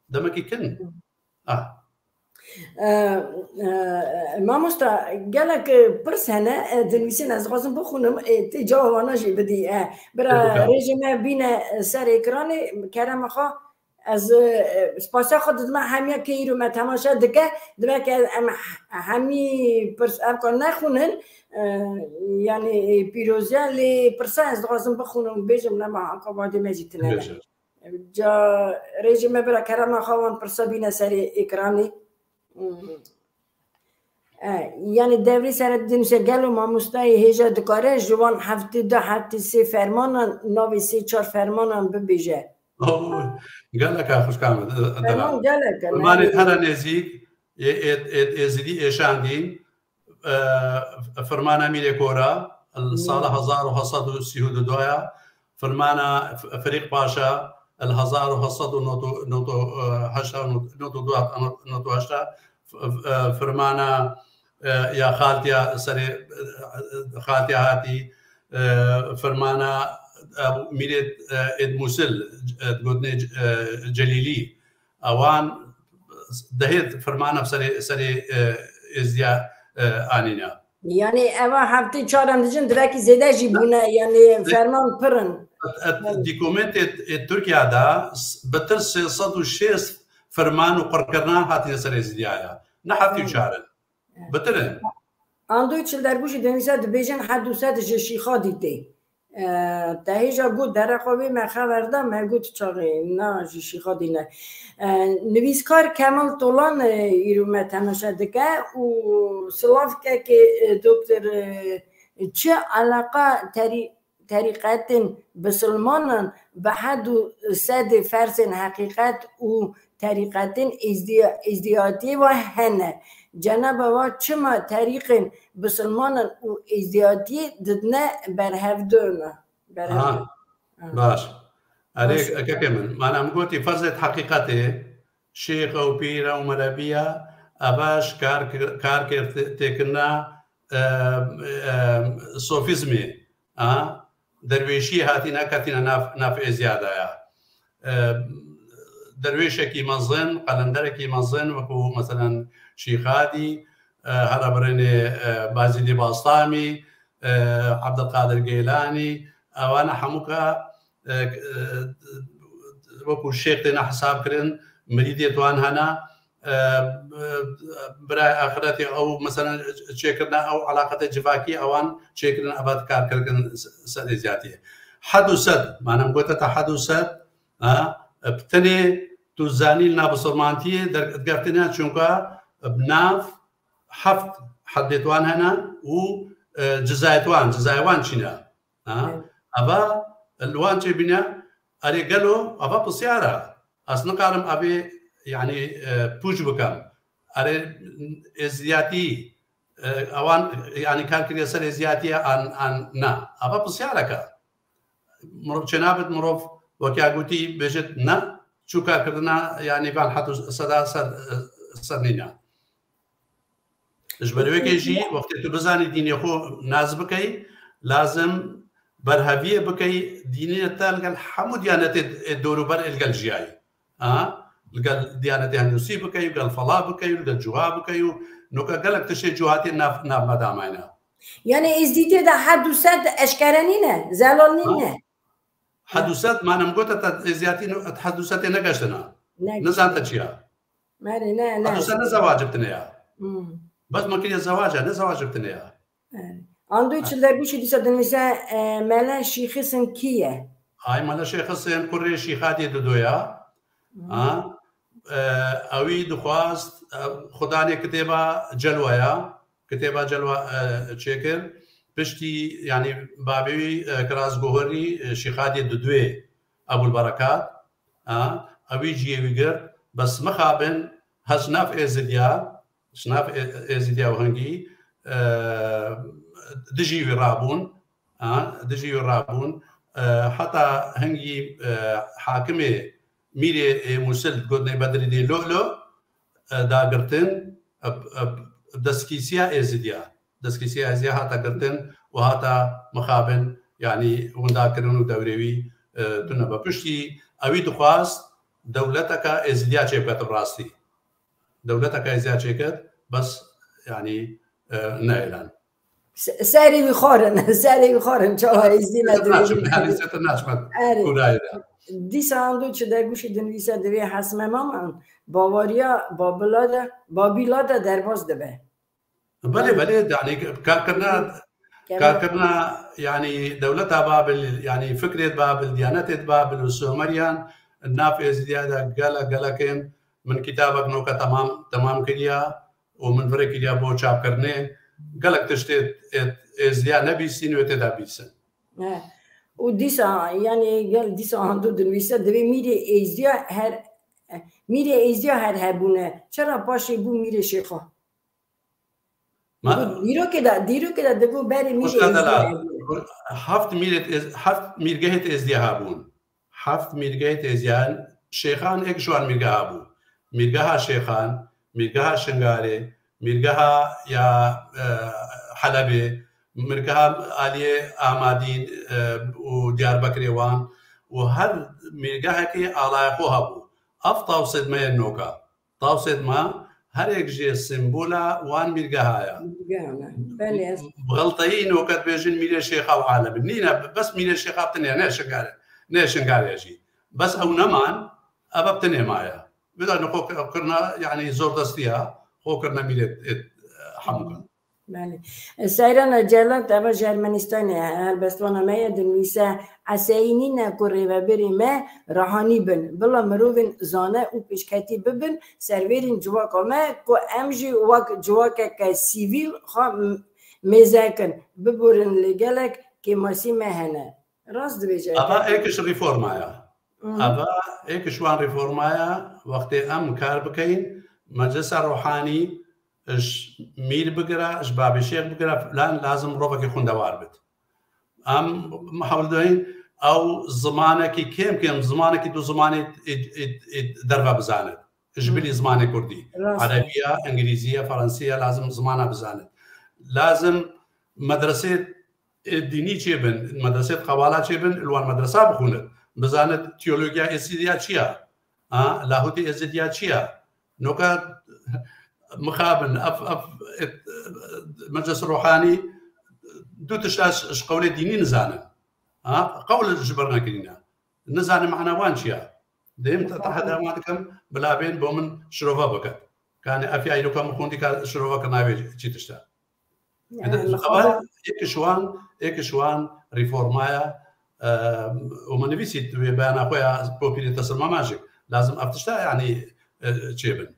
Demekî kin. Ah. E, e, mamosta, gelek, e, pirs hene, e, dinivîsin, ez dixwazim bixwînim, e, tê cewab wana jî bidî. E, bira Ê, bikar. Rêjê me bîne, e, ser ekranê, kerema xwe, ez, e, spasiya xwe didime hemiya ke îro me temaşe dike, dibe ke em h-, hemî pirs ev ka nexwînin, e, yanî, e, pîroziya lê pirsa ez dixwazim bixwînim, bêjim, nema aka vadê me jî tine ne. Bêje. Ca rêjê me bira kerema xwe wan pirsa bîne serê ekranê. Hmm. E, yanî devrê sere dinişe gelo mamostayê hêja dikare ji wan heftê du heftê sê fermanan navê sê çar fermanan bibêje. Oh, gelek a xwişka min, e, Ferman Delal. Gelek e, Fermanê yanî here nêzîk, ê, ê, ê, êzidî êşandîn, e, Firmana Mîrê Kora, li sala hezar û heft sed û sî û du ya, Firmana F-, Firîq Paşa, li hezar û heft sed û nod û, nod û, e, heşt, nod û du, nod û heşt, f-, f-, e, Firmana, e, ya Xaltiya serê, e, Xaltiya hatî, e, Firmana, e, Mîrê, e, Êd Mûsil, e, gotinê, e, Celîlî. Ewan dehêt firmana serê, serê, e, êzdiya, e, anîne. Yanî eva heftê çar em dijin, divekî zêde jî bûne, yanî ferman pir in. Et, et, dîkumentê, e, Tirkiya de s-, bitir sê sed û şêst firman û qirkirina hatine ser êzdiya ya. Ne heftê û çar in. Bitir in. Andoyî Çildergû jî dinivîse dibêjin hed û sed ji Şîxadî tê. E, te hêja got, dere xwe wê me xeber da, me got çaxê, na ji Şîxadî ne. E, nivîskar Kemal Tolan, e, îro me temaşe dike û silavkekê, e, doktor, e, çi eleqa terî-, terîqetên bisilmanan bi hed û sedê ferzên heqîqet û terîqetên êzdiya-, êzdiyatiyê ve hene. Cenaba wa çima terîqên bisilmanan û êzdiyatiyê didine berhevdona? Berhevdona. Ha, baş. Erê, kekê min, mana min gotî ferzê heqîqetê, şêxe û pîre û merebiya, eva ji kar, kar kir tê-, têkirina, e, e, sofîzmê, a, derwêşî hatîne ketîne nav, nav êziya de ya. E, derwêşekî mezin, qelenderekî mezin, wekû meselen Şîxadî, e, here birênê, e, Bazîdê Bastamî, e, Ebdilqadir Geylanî, ewana hemûka, e, e, wekû şêx têne hesab kirin, mirîdê wan hene, e, e, birayê axiretê ew, meselen, çêkirine ew eleqetê civakî ewan çêkirin, eva dikar kirkin ser êziyatiyê. Hed û sed, mana min gote te hed û sed, ha, bi tenê tu zanîn nav bisilmantiyê dergirtine, çunka bi nav heft hedê wan hene û, e, cizayê wan, cizayê wan çîne. Ha? Eva li wan çêbîne, erê gelo, eva pisyar e. Ez nikarim evê, yanî, e, pûç bikim. Erê êziyatî, e, ewan, yanî kar kiriye ser êziyatiyê an, an na. Eva pisyarek e. Mirov çênabit, mirov wekî ya gotî bêjit ne, çû karkirina, yanî van hed û seda ser, e, ser nîne. Ji ber wê yekê jî wextê tu bizanî dînê xwe nas bikey, lazim berheviyê bikey dînê te li gel hemû diyanetê dor û ber ê li gel jiyayî. Ha? Li gel Diyanetê Hindûsî bikey û gel Fela bikey û li gel Cuha bikey û noka gelek tiştê cuhatiyê nav, nav me damayne. Yani êzdîtiyê de hed û sed eşkere nîne, zelal nîne. Hed û sed, manem gote te êzdiyatî hed û sedê negeştine. Nizan te çiya. Merê ne, ne. Hed û sed ne zewacibtine ya. Hmm. Bes me kiriye zewaca, ne zewacibtine ya. Andu çil dergûşî dîsa dinivîse, e, Mele Şîxisin kî ye? Ay Mele Şêxisên kurê Şîxadiyê Didoya. Ha? E, ewî dixwast, e, xudanê kitêba Celwa ya. Kitêba Celwa, e, çêkir. Piştî, yanî, babê wî, e, Kirazgohirî, e, Şîxadiyê Diduyê Ebûl Berekat. Ha? Ewî ciyê wî girt. Bes mixabin, hez nav êzidiya, ji nav ê-, êzidiya û hingî, e, dijî wî rabûn. Ha? Dijî wî rabûn. E, heta hingî, e, hakimê mîrê ê Mûsil gotinê Bedrîdî Lolo, e, dagirtin, e, e, destkîsiya êzidiya. Destkîsiya êzidiya hata girtin û hata mixabin, yanî winda kirin û dewrê wî, e, tune be. Piştî ewî dixwast dewleteka êzidiya çêbiket bi rastî. Dewleteke êzidiya çêket, bes, yanî, e, neêlan. Serê wî xwarin, serê wî xwarin, çawa êzdî ne. Naçim, yanî, sêtir naçim. Erê. Kurayê de. Dîsa andu çi dergûşî dinivîse divê Hesme Maman, Bavariya Babila de, Babîla de derbas dibe. Belê, belê, yanî, karkirina, karkirina, yanî, dewleta Babil, yanî, fikrê Babil, diyanetê Babil û Sumeriyan, nav êzdiya de gelek, gelekên, min kitabek noke temam, temam kiriya û min virê kiriya bo çapkirinê. Gelek tiştê êzdiya nebîsîn wê tê de bîsin. Û dîsa, yanî gel dîsa handu dinivîse divê mîrê êzdiya her, mîrê êzdiya her hebûne. Çira paşê bû mîrê şêxa? Dîrokê de, dîrokê de dibû berê mîrê êzdiya hebûne. Heft mîrê êz-, heft mîrgehê êzdiya hebûn. Heft mîrgehê êzdiyan, şêxan êk ji wan mîrgeha bû. Mîrgeha Şêxan, mîrgeha Şingalê, mîrgeha ya, e, Helebê, mîrgeha aliyê Amadîn, e, û Diyarbekirê wan û her mîrgehekê alaya xwe hebû. Ev tawsêd me yên noka. Tawsêd me her êk jê sembola wan mîrgeha ya. Belê. Bi xelteyî noke dibêjin mîrê şêxa û alem. Nîne, bes mîrê şêxa bi tinê, ne Şingalê, ne Şingalê jî. Bes ew neman, ev bi tinê maye. Vê de xwe kirine, yanî zordestiya, xwe kirine mîrê, e, hemûkan. Belê. Seyrana Celat, eva ji Ermenistanê, helbestvana me ye, dinivîse, Eseyî nîne ku rêvebirê me rehanî bin. Bila mirovên zane û pêşketî bibin servêrên civaka me ku em jî wek civakeke sivîl xwe m-, mêze kin. Biborin lê gelek kêmasî me hene. Rast dibêje. Ava êk ji reforma ya. Ava êk ji wan reforma ya, wextê em kar bikeyin, Meclisa Ruhanî ji mîr bigire, ji babê şêx bigire, filan, lazim mirovekî xwendewar bit. Em hewl dayîn ew zimanekî kêm kêm, zimanekî du zimanê ê, ê, ê derve bizanit. Ji bilî zimanê kurdî. Erebiya, îngilîziya, ferensiya lazim zimana bizanit. Lazim medresê ê dînî çêbin, medresê qewala çêbin, li wan medresa bixwînit. Bizanit teologiya êzîdiya çi ya? Ha, lahûtê êzîdiya çi ya? Noka mixabin, ev, ev, e, Meclis Ruhanî du tişta ji, ji qewlê dînî nizanin. Ha, qewl ji ber nekirîne. Nizanin mana wan çi ya? Dêm te, te heda wan dikim, bila bên bo min şirove biket. Kanê ev ya îroka min xwendî ka şirove kirina wê çi tişta. Eva êk ji wan, êk ji wan reformaya, e, û min nivîsî wê beyana xwe ya popîlê Tesir Mamajik. Lazim ev tişta, yanî, e, çêbin.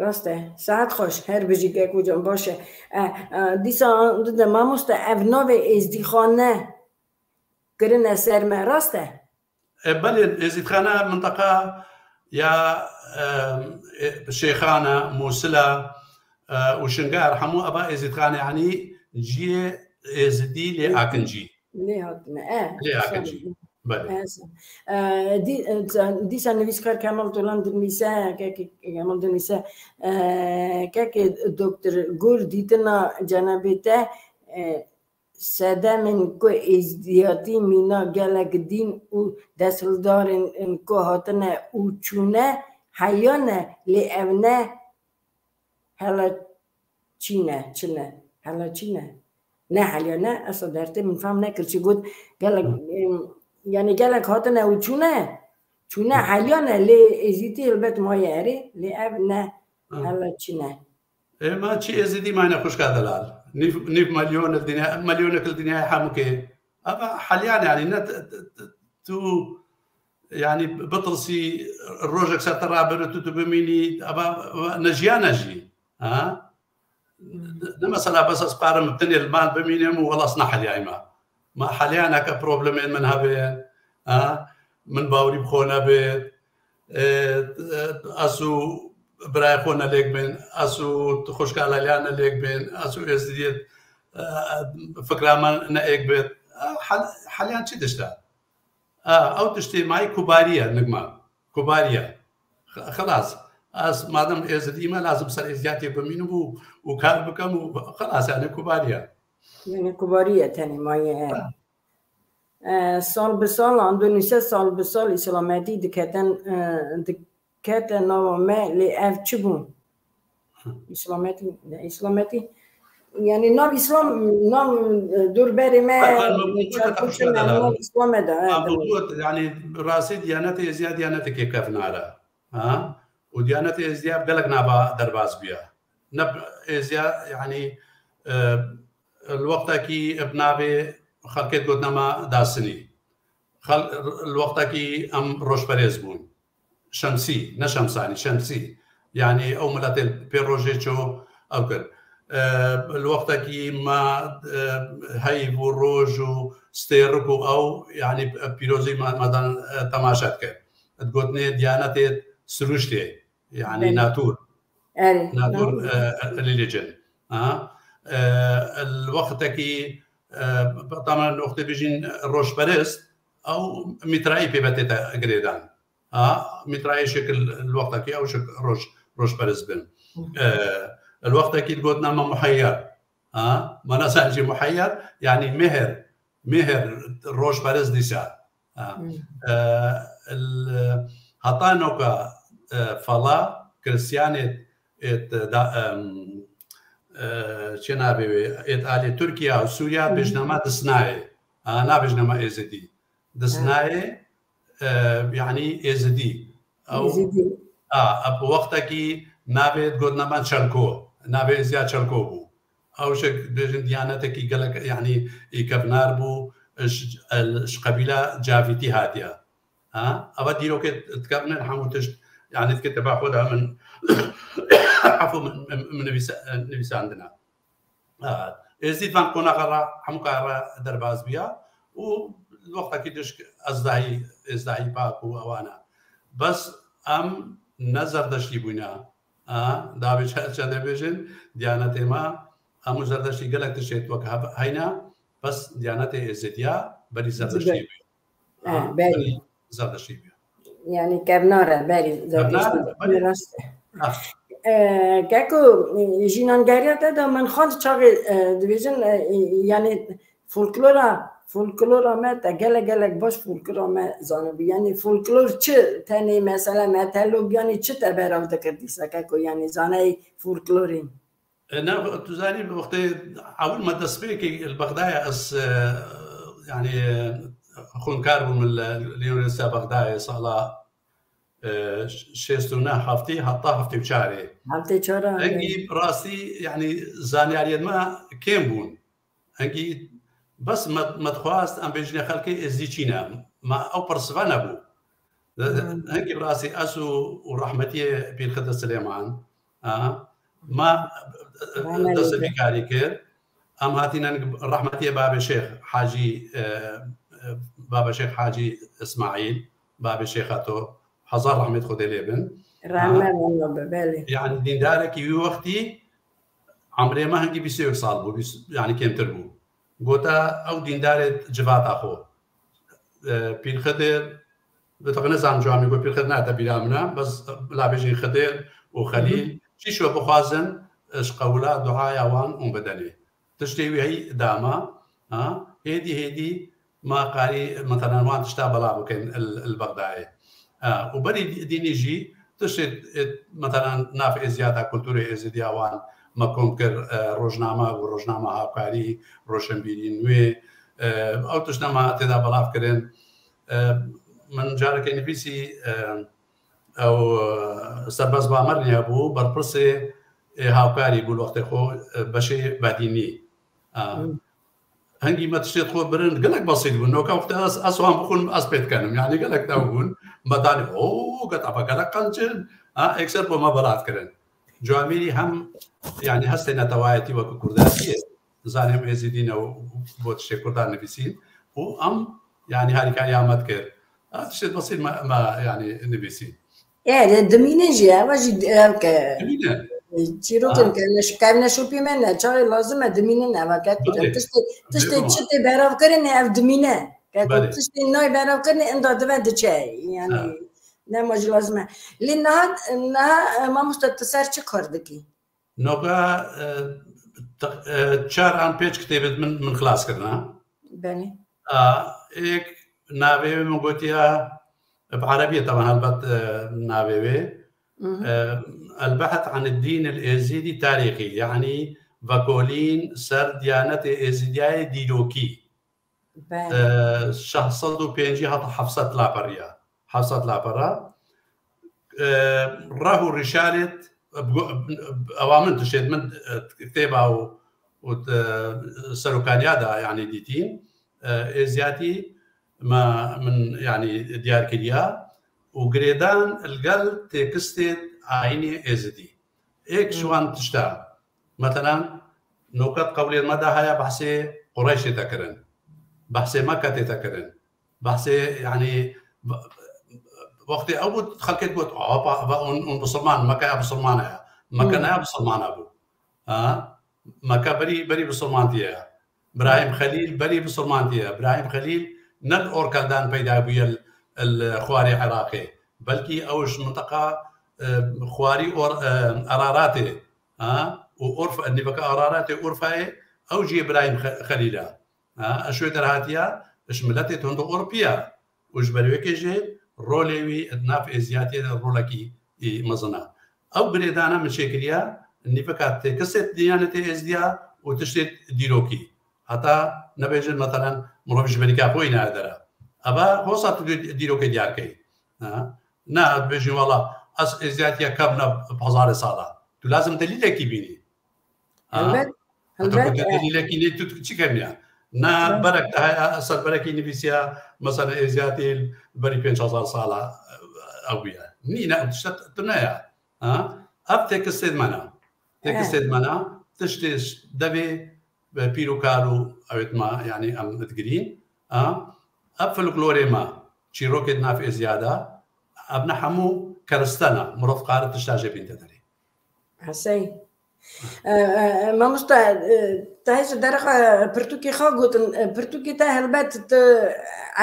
Rast e. Saet xweş. Her bijî kek hocam, baş e. E, e, dîsa dide mamoste ev navê êzdîxane kirine ser me. Rast e? E, belê, Êzîdxana minteqa ya, e, e, Şêxana, Mûsila, e, û Şingar, hemû eva Êzîdxane, yanî ciyê Êzidî lê akincî. Lê hatine, e. Lê akincî. Belê. E, dî-, e, dîsa nivîskar Kemal Tolan dinivîse, kekê Kemal dinivîse, e, kekê Doktor Gur dîtina cenabê te, e, sedemên ku êzdiyatî mîna gelek dîn û desthildarên ku hatine û çûne heyane, lê ev ne hela çî ne, çi ne, hela çî ne. Ne heliya ne, esa dertê min fam nekir çi got, gelek, Hı. em, yani gelek hatine û çûne, çûne Hı. heliya ne, lê êzîtî helbet maye erê, lê ev ne Hı. hela çî ne. Ê, ma çi êzidî mayne xwişka delal. Nîv, nîv milyon li dinya, milyonek li dinyayê hemûkê. Eva heliyan yani ne t-, t-, t-, tu yani bitirsî rojek ser te rabir tu, tu bimînî, eva ne jiyana jî. Ha? Ne mesela bes ez qarim tenê li mal bimînim û welas ne heliyayma. Ma heliyaneke problemên min hebe, ha? Min bawerî bi xwe nebê, e, e, ez û birayê xwe ne lêk bên, ez û xwişka Leyla ne lêk bên, ez û êzdiyê, e, fikra me ne êk bêt. E, hel-, heliyan çi tişt e? E, ew tiştê mayî kubarî ye, nigma. Kubarî ye. X-, xilas. Ez madem êzidî me, lazim ser êzdiyatê bimînim û, û kar bikim û xilas, yani kubarî ye. Yani kubarî ye tenê mayî, he. Ha. E, sal bi sal, Endonîsya sal bi sal îslametî diketen, e, dikete nava me, lê ev çi bû? Îslametî, ne, îslametî, yani nav îslam, nav, e, dor berê me, Bak, bak, bak, bak, çarpû bak, çi me, bak, nav îslam e de, e, bak, de. Bak, yani rastî diyanetê êziya diyaneteke kevnar e. Ha? Û diyanetê êziya gelek nava derbas bûye. Ne êziya, yani, e, li wextekî bi navê xelkê digotina me dasinî. Xel-, li wextekî em rojperêz bûn. Şemsî, ne Şemsanî, Şemsî. Yani ew miletê pê rojê ço ew kir. E, li wextekî me, e, heyv û roj û stêrik û ew, yani pîrozî me, me dan, e, temaşe dikir. Digotinê diyanetê sirûştê. Yani Belê. Natur. Erê, Natur, natur. E, religion. Ha? E, li wextekî, e, tamam, wextê bijîn rojperest, ew mîtrayî pê betê te girêdan. Ha? Mîtrayê şekil li wextekî ew şek roj, rojperest bin. Hı. E, li wextekî digotina me muheyyer. Ha? Mana sen jî muheyyer, yani mêher, mêher rojperest dîsa. Ha. Hmm. E, el, heta noka, e, fala, Kristiyanê, êt, da, em, e, çi navê wê, êt alê Tirkiye û Sûriye Hmm. bêjnama disnayê. Ha, nabêjnama Êzidî. Disnayê, e, yani Êzidî. Ew, Êzidî. A, bi wextekî navê digotina me Çelko. Navê Êziya Çelko bû. Ew şek bêjin diyanetekî gelek, yani, î kevnar bû, ji, el, ji qebîla Cavîtî hatiye. Ha? Eva dîrokê dikevnin hemû tişt, yani, dike teba xwe de min, efû min, min, min nivîse-, nivîsandine. Êzîd van qonaxa re, hemûka re derbas bûya û wextekî tişk ez dahî, ez dahî pak û ewana. Bes em ne Zerdeştî bûne. A, davê çe-, çende bêjin, diyanetê me, em û Zerdeştî gelek tiştê wek hev-, heyne, bes diyanetê Êzîdiya berî Zerdeştî bû. Ha, berî. Berî Zerdeştî bû. Yani kevnar e, berî Zerdeştî. Kevnar e, berî. Rast e. Ha. E, keko, e, jînangeriya te de min xwend çaxê, e, dibêjin, e, e, yani folklora, folklora me te gelek gelek baş folklora me zanibû. Yani folklor çi tenê mesela metelog yani çi te berav dikir dîsa keko yani zanayê folklorê? E, ne, tu zanî wextê ewil me dest pê kir li Bexdayê ez, e, yani, e, xwendkar bûm li, li Unîversîteya Bexdayê sala, e, şêst û neh heftê heta heftê û çarê. Heftê çar a, Engî rastî, yani, zanyariyên me kêm bûn. Engî bes me, me dixwast em bêjinê xelkê êzî çî ne. Me ew persiva nebû. Hmm. Hingî bi rastî ez û, û rehmetiyê Pîr Xidir Silêman, a, me Rahmetli. Dest vî karî kir. Em hatîne rehmetiyê babê Şêx Hacî, e, e, babê Şêx Hacî Îsmaîl, babê Şêxa to, hezar rehmet Xwedê lê bin. Rehmet Ha? Allah be, belê. Yani dîndarekî wî wextî emrê me hingî bîst û yek sal bû, bîst, yani kêmtir bû. Gota ew dîndarê civata xwe. E, Pîr Xidir, bi teqe nizanim cewabê got, Pîr Xidir nate bîra min e, bes bila bêjin Xidir û Xelîl, Hı hı. çi şo bixwazin, e, ji qewila duaya wan û bidenê. Tiştê wî heyî dama, Ha? Hêdî hêdî ma qarî, metelan, wan tişta belav bikin il, il Bexdayê. Ha, û berî dî-, dînî jî tiştê, e, metelan, nav êziyata kulturê êzidiya wan me kom kir, e, rojname û rojname Hawkarî, Roşenbîrî Nû, e, ew tişta me têda belav kirin. E, min carekê nivîsî, e, ew, e, Serbest Bamerniye bû, berpirsê, e, Hawkarî bû li wextê xwe, e, beşê Bedînî. E, Hmm. Hingî me tiştê xwe birin, gelek besît bûn. Noka wextê ez, ez wan bixwînim, ez pê dikenim. Yanî gelek dew bûn. Me danî, o, get eva gelek qenc in. Ha, êkser bo me belat kirin. Cihangîrî hem, yanî hestê netewayetî wekî Kurdatiyê, zanî em Êzidî ne û bo tiştê Kurdan nivîsîn. Û em, yanî harîkariya me dikir. Ha, tiştê besît me, me, yanî nivîsîn. E, de dimînin jî, eva jî ev ke Dimîne. Çîrokin Ha. ke neş-, kevneşopî me ne, çaxê lazim e dimînin eva ke Belê. Tiştê, tiştê Dema. Çi tê berav kirin ev dimîne. Ke Belê. Tiştê nayê berav kirin, inda dive diçe. Yani Ha. Nema jî lazim e. Lê niha, niha, e, mamoste tu ser çi kar dikî? Noka, e, t-, e, çar an pênc kitêbê min, min xilas kirina. Belê. A, êk navê wê min gotiya, bi erebî ye, teban helbet, e, navê wê. Mhm. E, El-Behth an Dîn el-Êzidî Tarîxî, yanî vekolîn ser diyanetê êzidiyayê dîrokî. Belê. E, şeş sed û pêncî heta heft sed laperiya. Heft sed lapera. E, reh û rîşalêt, e, ewa min tiştêt min, e, kitêba û, û, e, serokaniya da, yanî dîtîn. E, êziyatî me, min, yanî diyar kiriya û girêdan li gel têkistê ayînê êzidî. Êk ji Hmm. wan tişta, metelan, noket qewlê me de haya behsê Qureyşê te kirin. Behsê Mekke tê te kirin. Behsê, yanî, wextê ew bû, xelkê digot, "Apa, eva hûn, hûn bisilman, Mekke ya bisilman e. Mekke Hmm. ne ya bisilman e bû." Ha? Mekke berî, berî bisilmantiyê ye. Birahîm Xelîl berî bisilmantiyê ye. Birahîm Xelîl ne li Orkeldan peyda bûye li, li xwarê Iraqê. Belkî ew ji minteqa, e, xwarî Or-, e, Araratê, ha? Û Urf-, nîveka Araratê Urfayê, ew jî Birahîm Xe-, Xelîl e. Ha? Eşwê derhatiya, ji miletê tund û Urpiya. Û ji ber wê kê jî rolê wî di nav êziyatiyê de rolekî, î, mezin e. Ew girêdana min çêkiriya, nîveka têkistê diyanetê êzidiya û tiştê dîrokî. Heta nebêjin, metelan, mirov ji berîka xwe înaye dere. Eva hosa tu dî-, dîrokê diyar key. Ha? Ne, dibêjin, wala, ez êziyatiya kevn e bi hezarê sala. Tu lazim delîlekî bînî. Ha? Helbet, Heta helbet, ku tu e. Delîlekî nê, tu çi kemiya? Ne Evet. Berek te heye, ser berekî nivîsiya, mesela êziyatî berî pênc hezar sala, e, ew bûye. Nîne, ew tişte tu ne ya. Ha? Ev têkistê me ne. Têkistê Evet. me ne. Tiştê devê ve pîr û kal û ewêt me, yanî em digirîn. Ha? Ev folklorê me, çîrokê di nav êziya de, ev ne hemû keriste ne. Mirov kare tişta jê bînte derê. Hesey. E, e, mamosta, e, te hêj derexa pirtûkê xwe gotin, e, pirtûkê te helbet tu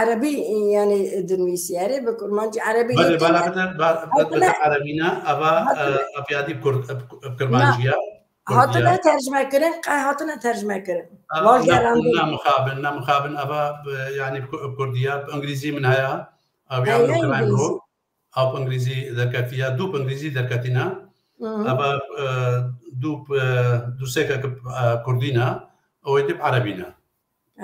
erebî, yanî, dinivîsî, erê, bi kurmancî erebî Belê, yekê bala ne? bide, ba-, Hatine bide erebî ne, eva, hatine e, epyadî bi kurd, bi, bi Na, kirmancî ya, hatine kurdî ya. tercime kirin, qey hatine tercime kirin? E, Val ne, gerandin. Ne mixabin, ne mixabin, eva, e, yanî bi ku-, bi kurdî ya, bi îngilîzî min heye, ew ya Heye min kirayî îngilîzî. Ro. Ew bi îngilîzî derketiye, du bi îngilîzî derketîne. Hı hı. Eva, e, du bi, du sêkek bi, e, kurdî ne, ew ê dî bi erebî ne.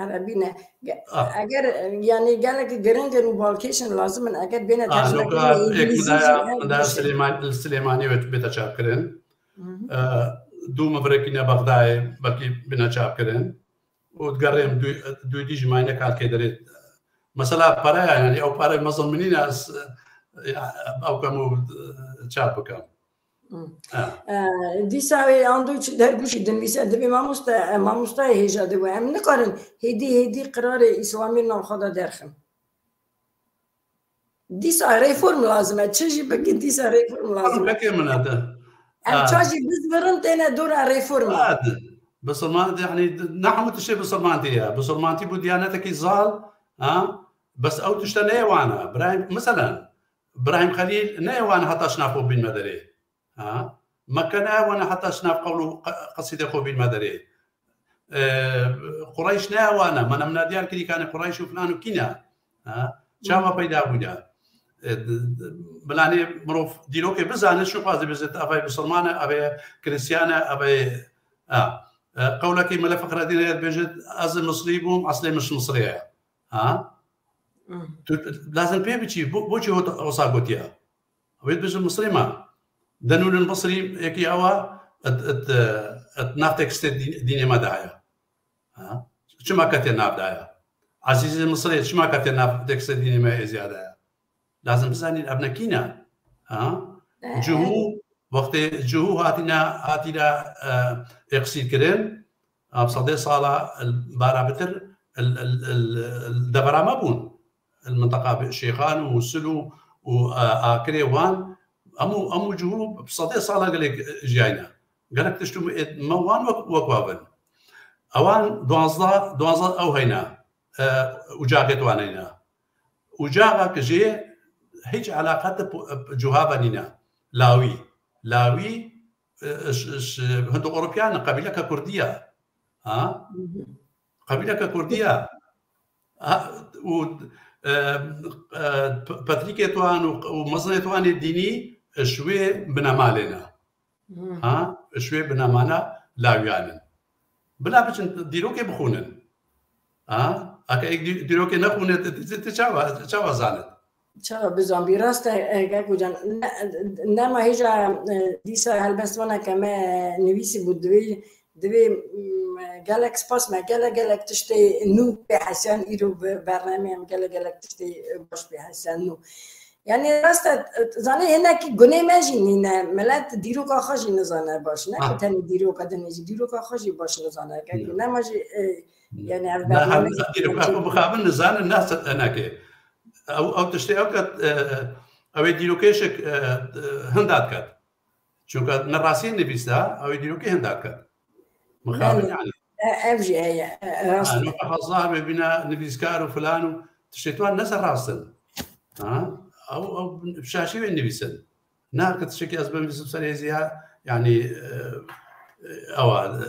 Erebî ne. Ge-, Ah. eger, e, yanî gelek giring in û balkêş in, lazim in, eger bêne Ah, tercime loka kirin, êk îngilîzî min jî daya, ev min daya baş e. Silêman-, li Silêmaniyê wê bête çapkirin. Hı hı. E, du min virekîne Bexdayê, belkî bîne çapkirin. û digerêm du, du dî ji mayîne kalkê derê. Mesela pere ye, yanî ew pere mezin min nîne, ez, e, ew kem û, e, çap bikim. Hmm. Ha. E, dîsa wê ando çi dergûşî dinivîse, divê mamoste, e, mamostayê hêja dibe. Em nikarin hêdî hêdî qirarê îslamî li nav xwe de derxin. Dîsa reform lazim e. Çi jî bike, dîsa reform lazim e. Fikê min e de. Em Ha. ça jî bizvirin têne dora reform e. Ha, de. Bisilman, yanî, ne hemû tiştê bisilmantî ye. Bisilmantî bû diyanetekî zal, ha? Bes ew tişte neyê wan e. Birahîm, meselen, Birahîm Xelîl neyê wan e heta şinav xwe bînme derê. Ha? Mekke neyê wan e heta şinav qewl û qe-, qesîdê xwe bînme derê. E, Qureyş ne wana, mana mina diyar kirî kanê Qureyş û filan û kî ne? Ha? Çawa peyda bûne? E, d-, d-, bilanê mirov dîrokê bizane, çi xwaze bizet, avê bisilman e, avê Kristiyane, avê, ha. E, qewlekî Mele Fexredîn heye dibêjit, ez Misrî bûm, eslê min ji Misrê ye. Ha? Hmm. Tu lazim pê biçî, bo-, boçî hot-, hosa gotiya? Wê dibêjin Misrî me. Denûnin Misrî, yekî ewa, et, et, et nav tekstê dîn-, dînê me de heye. Ha? Çima ketiye nav de heye? Ezîzê Misrê çima ketiye nav tekstê dînê me êziya de heye? Lazim bizanîn ev ne kî ne? Ha? E, Cihû, wextê Cihû hatîne, hatîne, e, êqsî kirin, ev sedê sala, el, bara bitir, el, el, el, el, devera me bûn. El minteqa bi Şêxan û Musil û, û, e, Akirê wan, hemû, hemû Cihû sedê sala gelek, e, jiyayne. Gelek tişt û ê, me wan wek, wek wa bin. Ewan duwazdeh, duwazdeh ew heyne, e, ucaxê wan heyne. Ucaxa ki jê hiç eleqet bi, bi Cihû ve nîne. Lawî. Lawî, e, ş-, ş-, Hindo-Ewropiyan e, qebîleke Kurdî ye. Ha? Hı hı. Qebîleke Kurdî ye. Ha, û, e, e, p-, petrîkê wan û, û mezinê wan ê dînî, e, ji wê binemalê ne. Hmm. Ha? Ji wê binemana Lawiyan in. Bila biçin dîrokê bixwînin. Ha? Eke êk dî-, dîrokê nexwîne, ti, ti, ti çawa, çawa zanit? Çawa bizanbî? Rast e, e, Keko can. Ne, nema hêja, e, dîsa helbestvaneke me nivîsî bû, divê, divê, mm, gelek spas me, gelek, gelek tiştê nû pê hesiyan îro bi bernameyê em gelek, gelek tiştê, e, baş pê hesiyan nû. Yani rast e, zanî hinekî gunê me jî nîne, milet dîroka xwe jî nizane baş, ne Ha. ku tenê dîroka dinê jî, dîroka xwe jî baş nizane. Keko, Hmm. nema jî, e, yani ev Ne, bername hem dîroka xwe bixabin nizanin, ne se-, hinekê. Ew, ew tiştê ew ket, e, ew ê dîrokêşik, e, e, hinda diket. Çunka ne rastiyê nivîs de, ew ê dîrokê hinda diket. Mixabin Belê. yani. E, ev jî heye, e, rast. Ha, nû hezar ve bîna nivîskar û filan û tiştê wan ne ser rast in. Ha? Ew, ew şaşî wê nivîsin. Ne her tiştekî ez binivîsim ser êziya, yani, e, e, ewa,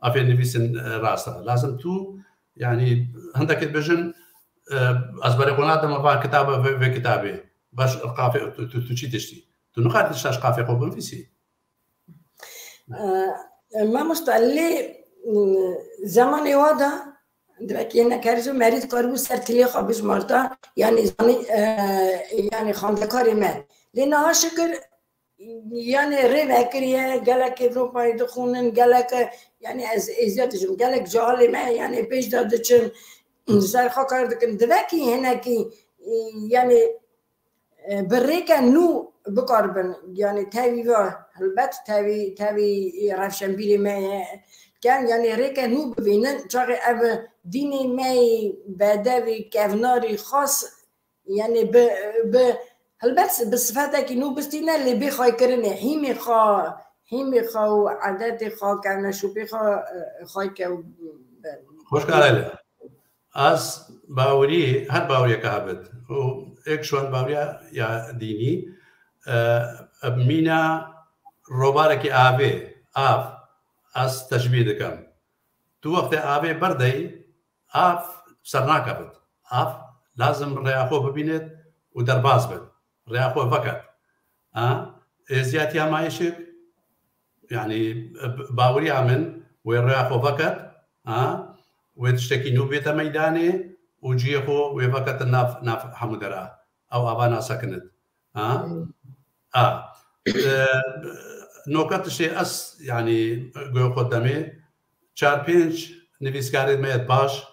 e, afê nivîsin, e, rast e. Lazim tu, yani, hindekê dibêjin, e, ez berê xwe nadime van kitaba vê, vê kitabê. Baş qafê, tu, tu, tu çi tiştî? Tu nikarin tişta ji qafê xwe binivîsî. E, e, mamosta, lê, m, zemanê wa de, divekî hinek herî zû merî dikaribû ser tilê xwe bijmarta, yani zanî, e, yani xwendekarê me. Lê niha şikir, yani rê vekiriye, gelek Ewropayê dixwînin, gelek, yani ez êziyat dijim, gelek cahalê me, yani pêş de diçin, ser xwe kar dikin. Divekî hinekî, e, yani e, bi rêke nû bikaribin, yani tevî ve, helbet tevî, tevî rewşenbîrê me ye, ken, yani rêke nû bibînin, çaxê ev dînê me yê bedevî, kevnarî, xas, yani bi, bi, helbet bi sifetekî nû bistîne, lê bê xwaykirinê, hîmê xwe, hîmê xwe û edetê xwe, kevneşopê xwe, e, xwayke û, e, Xweşka Leyla. Ez bawerî, her baweriyeke hebit. Û êk ji wan baweriya ya dînî, e, e, mîna robarekî avê, av, ez teşbîh dikim. Tu wextê avê berdeyî, av ser nakevit. Av lazim rêya xwe bibînit û derbas bit. Rêya xwe veket. Ha? Êziyatiya mayîşik, yani, b-, baweriya min wê rêya xwe veket, ha? Wê tiştekî nû bête meydanê û cihê xwe wê veketin nav, nav hemû dera. Ew ava nasekinit. Ha? Hmm. Ha. E, noka tiştê ez, yani, guya xwe demê, çar pênc nivîskarê me yê baş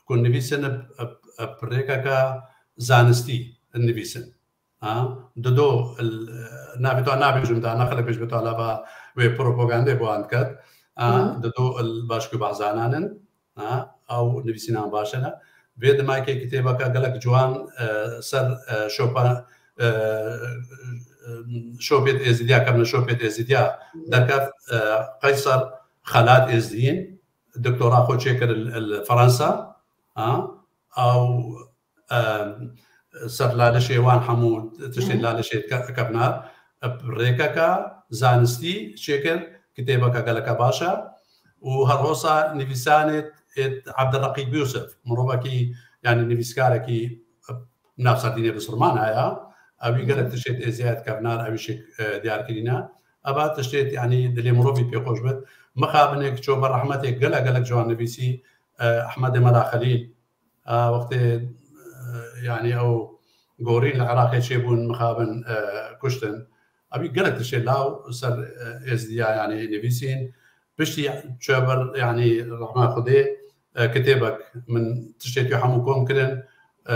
ku nivîsin bi, bi, bi rêkeke zanistî nivîsin. Ha? Dido il, navê to nabêjim da, naxile bêj bi to lava wê propagandê bo an diket. Ha? Hı. Dido il baş ku bazanan in. Ha? Ew nivîsînan baş e ne. Vê dimakê kitêbeke gelek ciwan, e, ser, e, şopa, e, e, şopêt êzidiya, kevne şopêt êzidiya Hı. derkeft, e, Qeyser Xelat Êzdiyin, doktora xwe çêkir li, li Fransa. Ha? Ew, e, ser lalişê wan hemû tiştên Hı. lalişê ke-, kevnar, e, rêkeke zanistî çêkir, kitêbeke geleke baş e. û herhosa nivîsanê êt Ebdulreqîb Yûsif, mirovekî, yanî nivîskarekî navserdînê bisilman heye. Ewî gelek tiştê êziyayet kevnar, ewî şik, e, diyar kirîne. Eva tiştê, yanî dilê mirovî pê xweş bit. Mixabinêk ço be rehmetê gelek gelek ciwan nivîsî, e, Ehmedê Mela Xelîl. A, wextê, e, yanî ew gorîn li Iraqê çêbûn, mixabin, e, kuştin. Ewî gelek tiştê law ser, e, êzdiya, yanî nivîsîn. Piştî çeber, yanî rehma Xwedê, e, kitêbek min tiştê tu hemû kom kirin, e,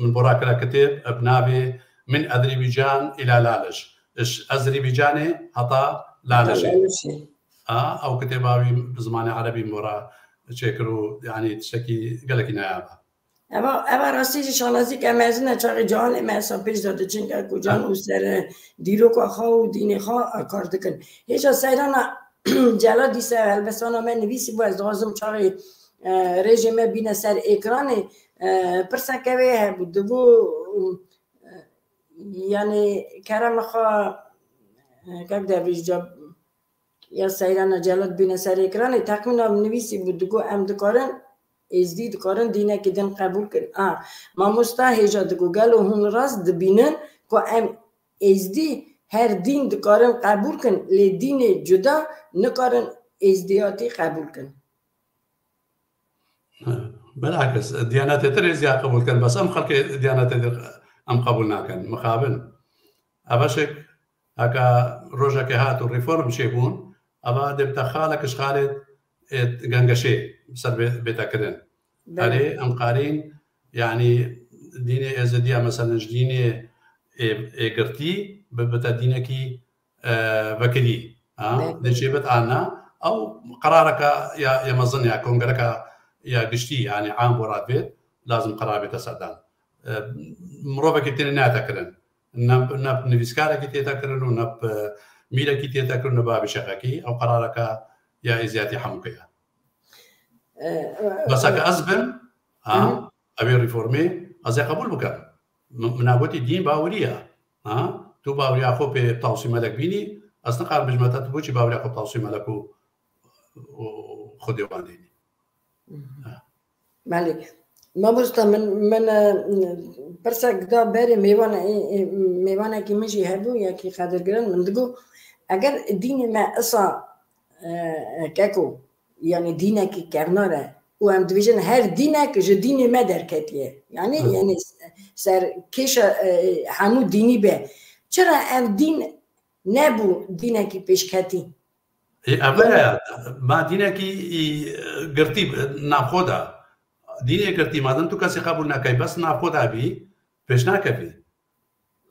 min bora kira kitêb, e, bi navê Min Azerbaycan ila Laliş. Ji Azerbaycanê heta Lalişê. Lalişê. A, ew kitêba wî bi zimanê erebî min bora çêkir û, yanî tiştekî gelekî nayab e. Eva, eva rastî jî şanazî ke mezin e çaxê cihanê me hesa pêş de diçin ke ku can û ser, e, dîroka xwe û dînê xwe, e, kar dikin. Hêja seyrana Celal dîsa helbestana me nivîsî bû, ez dixwazim çaxê, e, rêjê me bîne ser êkranê, e, pirseke wê hebû, digo, e, yanî kerema xwe, e, kek Devrîj ca ya seyrana Celal bîne ser êkranê, texmîna min nivîsî bû, digo em dikarin, êzdî dikarin dînekî din qebûl kin. A, mamosta hêja digo, gelo hûn rast dibînin ku em êzdî her dîn dikarin qebûl kin, lê dînê cuda nikarin êzdiyatî qebûl kin? Belakis, diyanetê tir êziya qebûl kin, bes em xelkê diyanetê tir em qebûl nakin, mixabin. Eva şik, heka rojekê hat û reform çêbûn, eva dê bite xalek ji xalê, e, gengeşê ser bê-, bête kirin. Belê. Erê, em qarîn, yanî dînê êzidiya, meselen, ji dînê ê, ê girtî, bi-, bite dînekî, e, vekirî. Ha? Belê. Dê çêbit an na, ew qerareka ya, ya mezin ya kongreka ya giştî, yanî am bo radvêt, lazim qerar bête serdan. E, mirovekî têne nehate kirin. Ne, ne nivîskarekî tête kirin û ne mîrekî tête kirin û ne bavê şexekî. Ew qerareka ya êziyatî hemûkê ye. E, e, Bes heke e, ez bim, ha, Hı hı. Evê reformê ez ê qebûl bikim. Min, min a gotî dîn baweriya. Ha? Tu baweriya xwe pê Tawsî Melek bînî, ez nikarim bijime te tu boçî baweriya xwe Tawsî Melek û, û Xwedê wan dînî. Hı hı. Ha. Belê. Mamosta min, min, e, pirsek da berê mêvan, e, e, mêvanekî min jî hebû, yekî qedirgirin min digo, eger dînê me isa, e, keko, yanî dînekî kevnar e û em dibêjin her dînek ji dînê me derketiye. Yanî, Hı. yanî ser kêşa, e, hemû dînî be. Çira ev dîn nebû dînekî pêşketî? Ê, ev e, ma dînekî, î, girtî navxwe de. Dînê girtî, madem tu kesî qebûl nekey, bes navxwe de bî, pêş nakevî.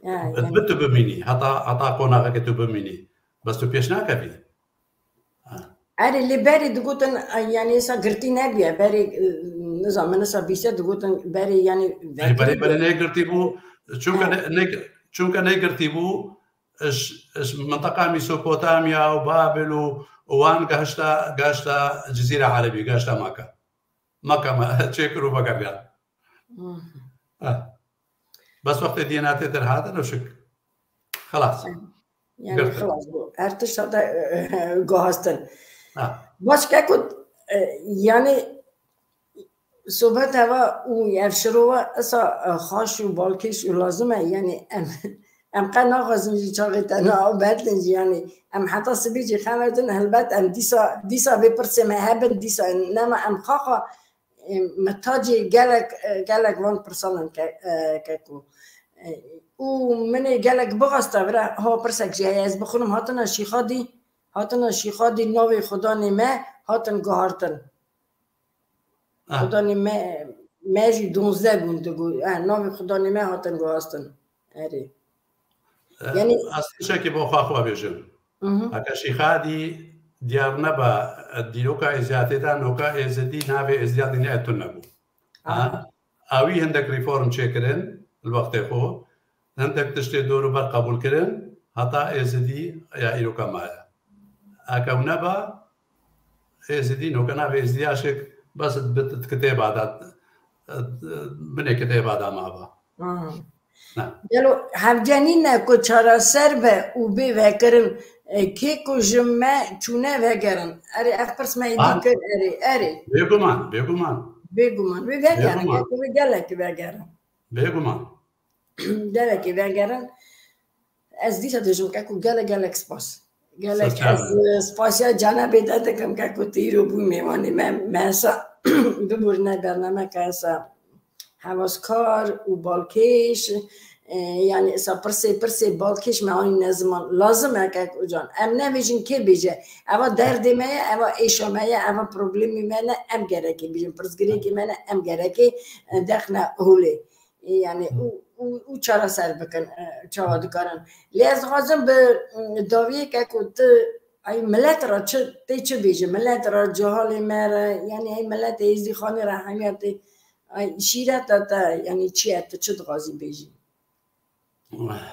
Ha, Bi yani. tu bimînî, heta, heta qonaxeke tu bimînî. Bes tu pêş nakevî. Ha. Erê, lê berê digotin, ay, yani, êsa girtî nebûye. Berê, e, nizam, min êsa bîse digotin, berê, yani, Ey, berê, vekirî berê bûye. negirtî bû. Çunke Ha. ne, ne, çunke negirtî bû, ji, ji minteqa Mesopotamya û Babil û, û wan gehişta, gehişta Cizîra Erebî, gehişta Maka. Maka me çêkir û vegeriyand. Hmm. Eh. Bes wextê dînatê derhatin û şik. Xelas. Yani Girtin. xelas bû. Her tişta te, eh, guhastin. Ha. Başka ku, eh, yani sohbet heva û ev şirova esa, eh, xaş û balkêş û lazim e. Yani em, em qe naxwazin jî çaxê te na bertin jî. Yani em heta sibî jî xevertin, helbet em dîsa, dîsa vê pirsê me hebin, dîsa nema em xaxa, e, me tacê gelek, e, gelek van pirsalan ke-, e, keko. E, û min ê gelek bixwesta vira, ha, pirsek jî heye, ez bixwînim, hatina Şîxadî, hatina Şîxadî navê xudanê me hatin guhartin. Ah. Xudanê me, me jî donzdeh bûn digo. Eh, navê xudanê me hatin guhastin. Erê. Eh, Yani ez tiştekî bo xwe xwe bêjim. Mhm. Heke Şîxadî diyar neba, eh, dîroka êziyatê de, noka êzidî navê êzidiya dînê etun nebû. Aha. Ha? Awî hindek reform çêkirin li wextê xwe. Hindek tiştê dor û ber qebûl kirin, heta êzidî ya îroka maye. Heke ew neba, êzidî, noke navê êzidî ya şik, bes di, di kitêba de, binê kitêba de maba. Hmm. Ne. Gelo hevcenîn e ku çareser be û bê vekirin, E, kê ku ji me çûne vegerin. Erê, ev pirs me êdî An? kir, erê, erê. Bêguman, bêguman. Bêguman, wê vegerin, Bêguman. wê gelekî vegerin. Bêguman. Gelekî vegerin. Ez dîsa dibêjim, keko gelek, gelek spas. Gelek Spas ez, kevin. e, spasiya canebê te dikim, keko tu îro bû mêvanê me, me esa biborîne bernameke esa hevazkar û balkêş, e, yani esa pirsê, pirsê balkêş me anîne ziman. Lazim e keko can. Em nebêjin kê bêje. Eva derdê me ye, eva êşa me ye, eva problemê me ne, em gerekê bêjin. Pirsgirêkê me ne, em gerekê, e, dexne holê. E, yani û, û, û çareser bikin, e, çawa dikarin. Lê ez dixwazim bi, m, dawiyê keko tu, ay, millet ra çi, tê çi bêje? Millet ra, cehalê me re, yani ay milletê Êzdîxanê re hemiya tê, ay, şîreta te, yani çi ye, tu çi dixwazî bêjî? Weh.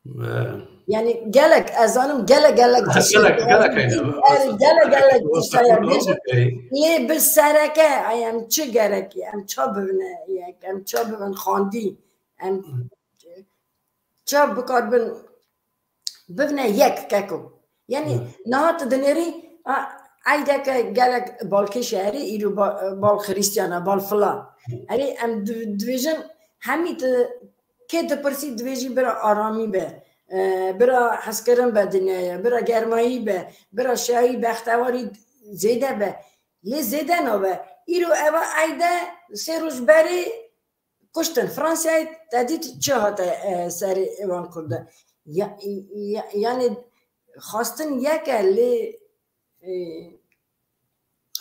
Weh. Yani gelek, ez zanim gelek, gelek tişt Gelek, heye. gelek heye. Yani gelek, gelek tişt heye. Bêjim, lê bi sereke, ay, em çi gerekî, em ça bibine yek, em ça bibin xwendî, em ça bikaribin bibine yek keko. Yani Hı. niha tu dinêrî, a, eydeke gelek balkêş e, erê îro ba-, bal Xirîstiyana, bal filan. Hı. Erê em di-, dibêjin hemî tu kê dipirsî dibêjî bira aramî be, e, bira hezkirin be dinyaya, bira germayî be, bira şayî bextewarî zêde be. Lê zêde nabe. Îro eva eyde sê roj berê kuştin. Fransayê te dît çi hate, e, serê wan Kurda. Ya, ya, yani xwestin yek e lê, e,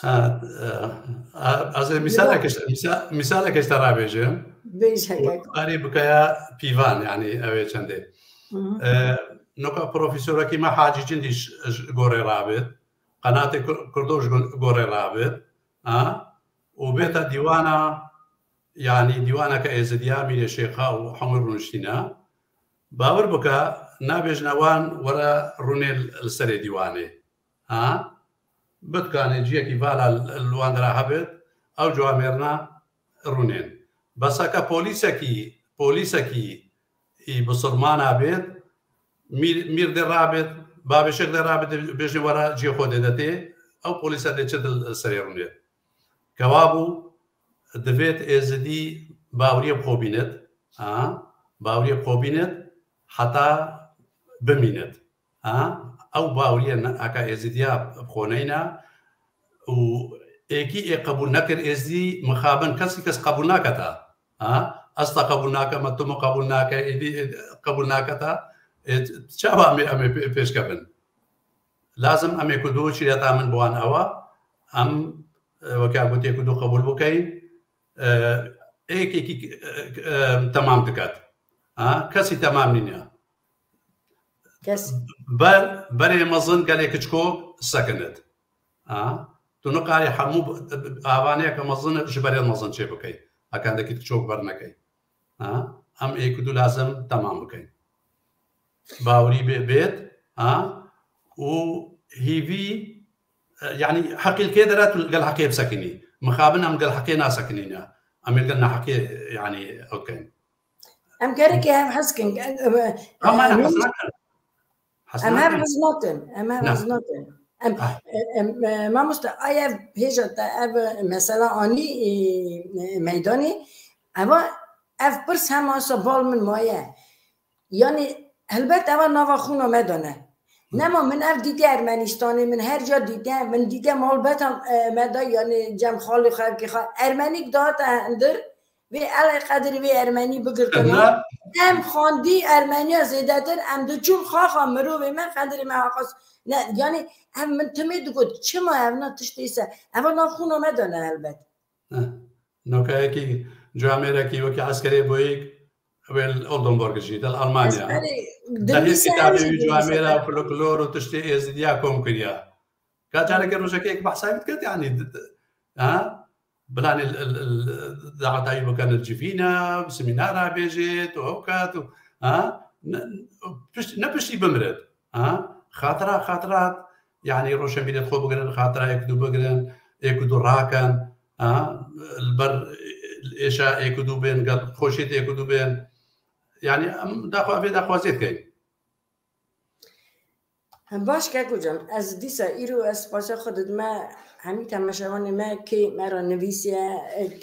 Ha, e, e, ez ê mîsalekê ji, mîsa-, mîsalekê ji te rabêjim. Bêje keko. Karî bikaya pîvan, yani ew ê çendê. Hı hı. E, noka profesorekî me Hacî Cindî ji, ji gorê rabit. Qenatê Kur-, Kurdo ji gorê rabit. Ha? Û bêta dîwana, yani dîwaneke Êzidiya Mîrê Şêxa û hemû rûniştîne. Bawer bike, nabêjine wan were rûnê li, li serê dîwanê. Ha? Bidikanê ciyekî vala li, li wan dera hebit, ew camêrna rûnên. Bes heke polîsekî, polîsekî î bisilmana bêt, mîr, mîr dê rabêt, bavê şêx dê rabêt, bêjin were ciyê xwe dê de tê, ew polîse dê çi dil serê rûnê. Kewabû, divêt êzidî baweriyê bi xwe bînit, ha? Baweriyê bi xwe bînit, heta bimînit. Ha? Ew baweriye ne, eka êzidiya bi xwe neyne û êkî ê qebûl nekir êzidî mixabin kesî kes qebûl naketa. Ha? Ez te qebûl nakem, tu min qebûl nake, êdî, ê, qebûl naketa. Ê, çawa em ê, em ê pê-, pêş kevin? Lazim em ê ku du şîreta min bi wan ewa, em, e, weke gotê ku du qebûl bikeyin. E, êk êkî, e, e, temam diket. Ha? Kesî temam nîne. Kes. Ber, berê mezin gelê kiçikok sekinit. Ha? Tu nikarî hemû b-, avaniyeke mezin ji berê mezin çê bikey. Heke hindekî kiçok ber nekey. Ha? Em êk û du lazim temam bikeyn. Bawerî bê, bêt, ha? Û hîvî, e, yani heqî li kê dere tu gel heqê bisekinî. Mixabin em gel heqê nasekinîne. Em ê gel neheqê, yani ew dikeyn. Em gerekê hev hez kin. Em, em, Ama ne em, hez nakin. Hez em hev nakin. hez nakin. Em hev Na. hez nakin. Em, Ah. em, e, mamoste, ay ev hêja te ev mesela anî, e, e, meydanê. Eva ev pirs hema sa bal min maye. Yani helbet eva nava xûna me de ne. Nema min ev dîte Ermenistanê, min her ca dîte, min dîte malbeta, e, me de, yani cem xalê xwe, evkê xwe. Ermenîk dihate hundir, vê elê qedirî vê Ermenî bigirtin. Na. Em xwendî Ermeniya zêdetir, em diçûn xaxa mirovê me, qedirê me haqas. Ne, yani ev min timê digot, çima ev na tiştê se, eva nav xûna me de ne helbet. Eh, nokayekî camêrekî wekî eskerê boyîk, wê li Oldenburg jî, di Almanya. Eskerê Dehê dimîse kitabê ew jî wî dimîse camêra, te. Folklor û tiştê êzidiya kom kiriya. Ka carekê rojekê yek behsa wî diket, yani, di, di, ha? Bilanê l, l, l, daweta wî bikin li civîna, semînara bêjêt û ew ket û, ha? Ne, pişt, ne piştî bimirit. Ha? Xatira, xatira, yani roşenbîrê xwe bigirin, xatira êk du bigirin, êk du rakin, ha? Li ber êşa êk du bên, gel xweşiyet êk du bên. Yani em daxwa-, vê daxwaziyê dikeyn. Baş Keko can, ez dîsa îro ez spasiya xwe didime hemî temaşevanê me kê me re nivîsiye,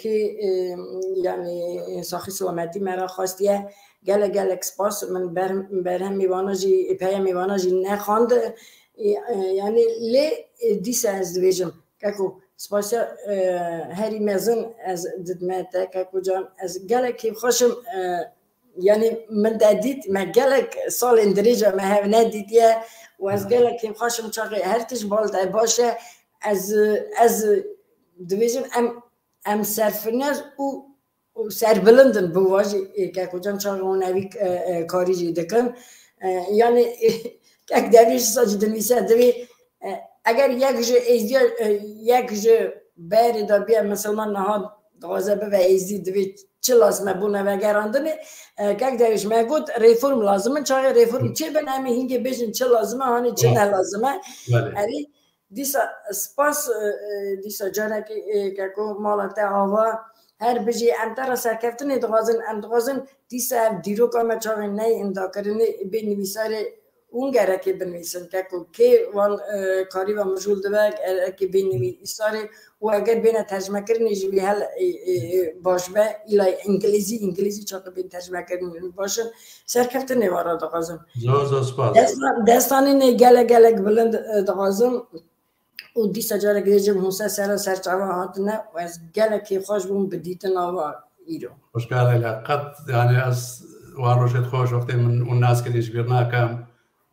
kê, e, yanî saxî selametî me re xwestiye. Gelek gelek spas. Min ber-, berhemê vana jî, peyamê vana jî nexwand. E, e, yanî lê, e, dîsa ez dibêjim, Keko, spasiya, e, herî mezin ez didime te, Keko can. Ez gelek kêfxweş im, e, yanî min te dît, me gelek salên dirêj e me hev nedîtiye û ez gelek kêfxweş im çaxê her tişt bal te baş e. Ez, ez dibêjim em, em serfinez û, û serbilind in bi wajî, e, Keko can çaxê hûn evî, e, e, karî jî dikin. E, yanî, e, kek Derwêş sa jî dinivîse divê, e, eger yek ji êzdiya, e, yek ji berê de bîye misilman niha dixwaze bibe êzdî, divê çi lazim e bo nevegerandinê? E, kek Derwêş me got, reform lazim in. Çaxê reform çêbin, em ê hingê bêjin çi lazim e, hanî çi Belê. ne lazim e. Belê. Erê, dîsa spas, e, e, dîsa carekê, e, Keko mala te ava. Her bijî, em te re serkeftinê dixwazin, em dixwazin dîsa ev dîroka me çaxê neyê indakirinê bê nivîsarê hûn gerekê binivîsin, Keko, kê wan, e, karî ve mijûl dibe, gerekê bê nivîsarê û eger bêne tercmekirinê jî wî hel, e, e, e, baş be, îla îngilîzî, îngilîzî çaxê bên tercmekirinê baş in. Serkeftinê we re dixwazim. Zor, zor spas. Destan-, destanînê gelek, gelek bilind, e, dixwazim û dîsa carek dibêjim hûn ser sera ser çavan hatine û ez gelek kêfxweş bûm bi dîtina we îro. Xweşka Leyla, qet, yanî ez wan rojêt xweş wextê min hûn nas kirin ji bîr nakem.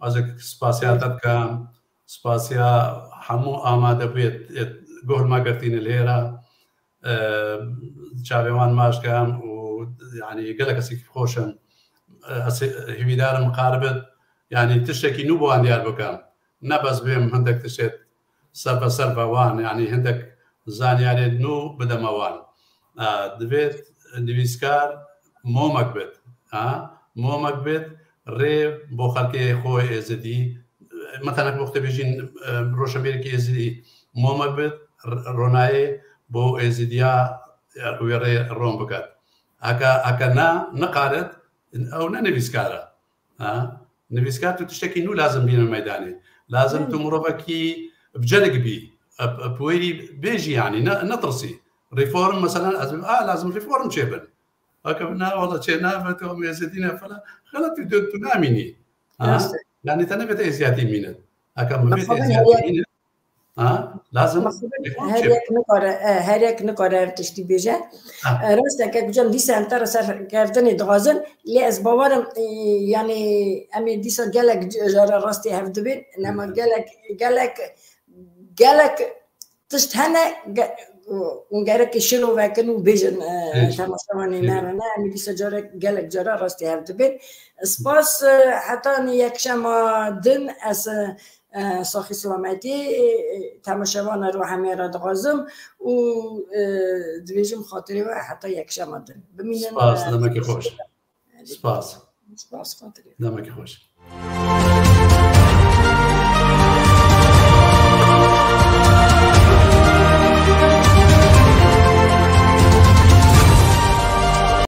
Ez spasiya te dikim. Spasiya hemû amadebûyê guh me girtîne li hêra. E, çavê wan maç dikim û, yanî, gelek ez kêfxweş im. E, ez hîvîdar im qaribit, yanî, tiştekî nû bi wan diyar bikim. Ne bes bêm hindek tiştê ser ve ser ve wan, yanî, hindek zanyarê nû bideme wan. E, divê nivîskar momek bit. Ha? Momek bit, rê bo xelkê xwe êzidî. Mesela wextê bêjîn, e, roşenbîrekî êzidî momek bit, r-, ronayê bo êzidiya, e, wê rê ron biket. Eke, eke ne, nikaret, ew ne nivîskar e. Ha? Nivîskar tu tiştekî nû lazim bîne meydanê. Lazim tu mirovekî bi celik bî. Ep, ep wêrî bêjî, yanî, ne, netirsî. Reform, mesela, ez bim, a, lazim reform çêbin. Heke na, wala çê nabe, tu em êzidî ne falan. Xelet tu, tu namînî. Ha? Rast e. Yanî te nebête êziyatî mîne. Heke min bête Mexabin êziyatî her yek mîne. Ha? Lazim Mexabin reform her çêbin. yek nikare, e, her yek nikare ev tiştî bêje. Ha. E, rast e, Keko can, dîsa em te re serkeftinê dixwazin. Lê ez bawer im, e, yanî em ê dîsa gelek c-, cara rastî hev dibên. Nema Hı hı. gelek, gelek, gelek tişt hene, ge-, hûn gerekê şirovekin û bêjin, e, Pêş. temaşevanê me Pêş. re ne, em ê dîsa carek, gelek cara rastî hev dibên. Spas, e, heta nî yekşema din ez, e, saxî selametî, e, temaşevana ro hemê re dixwazim û, e, dibêjim xatirê we heta yekşema din. Bimînin, Spas, e, demekî xweş. Spas. Spas xatirê we. Demekî xweş.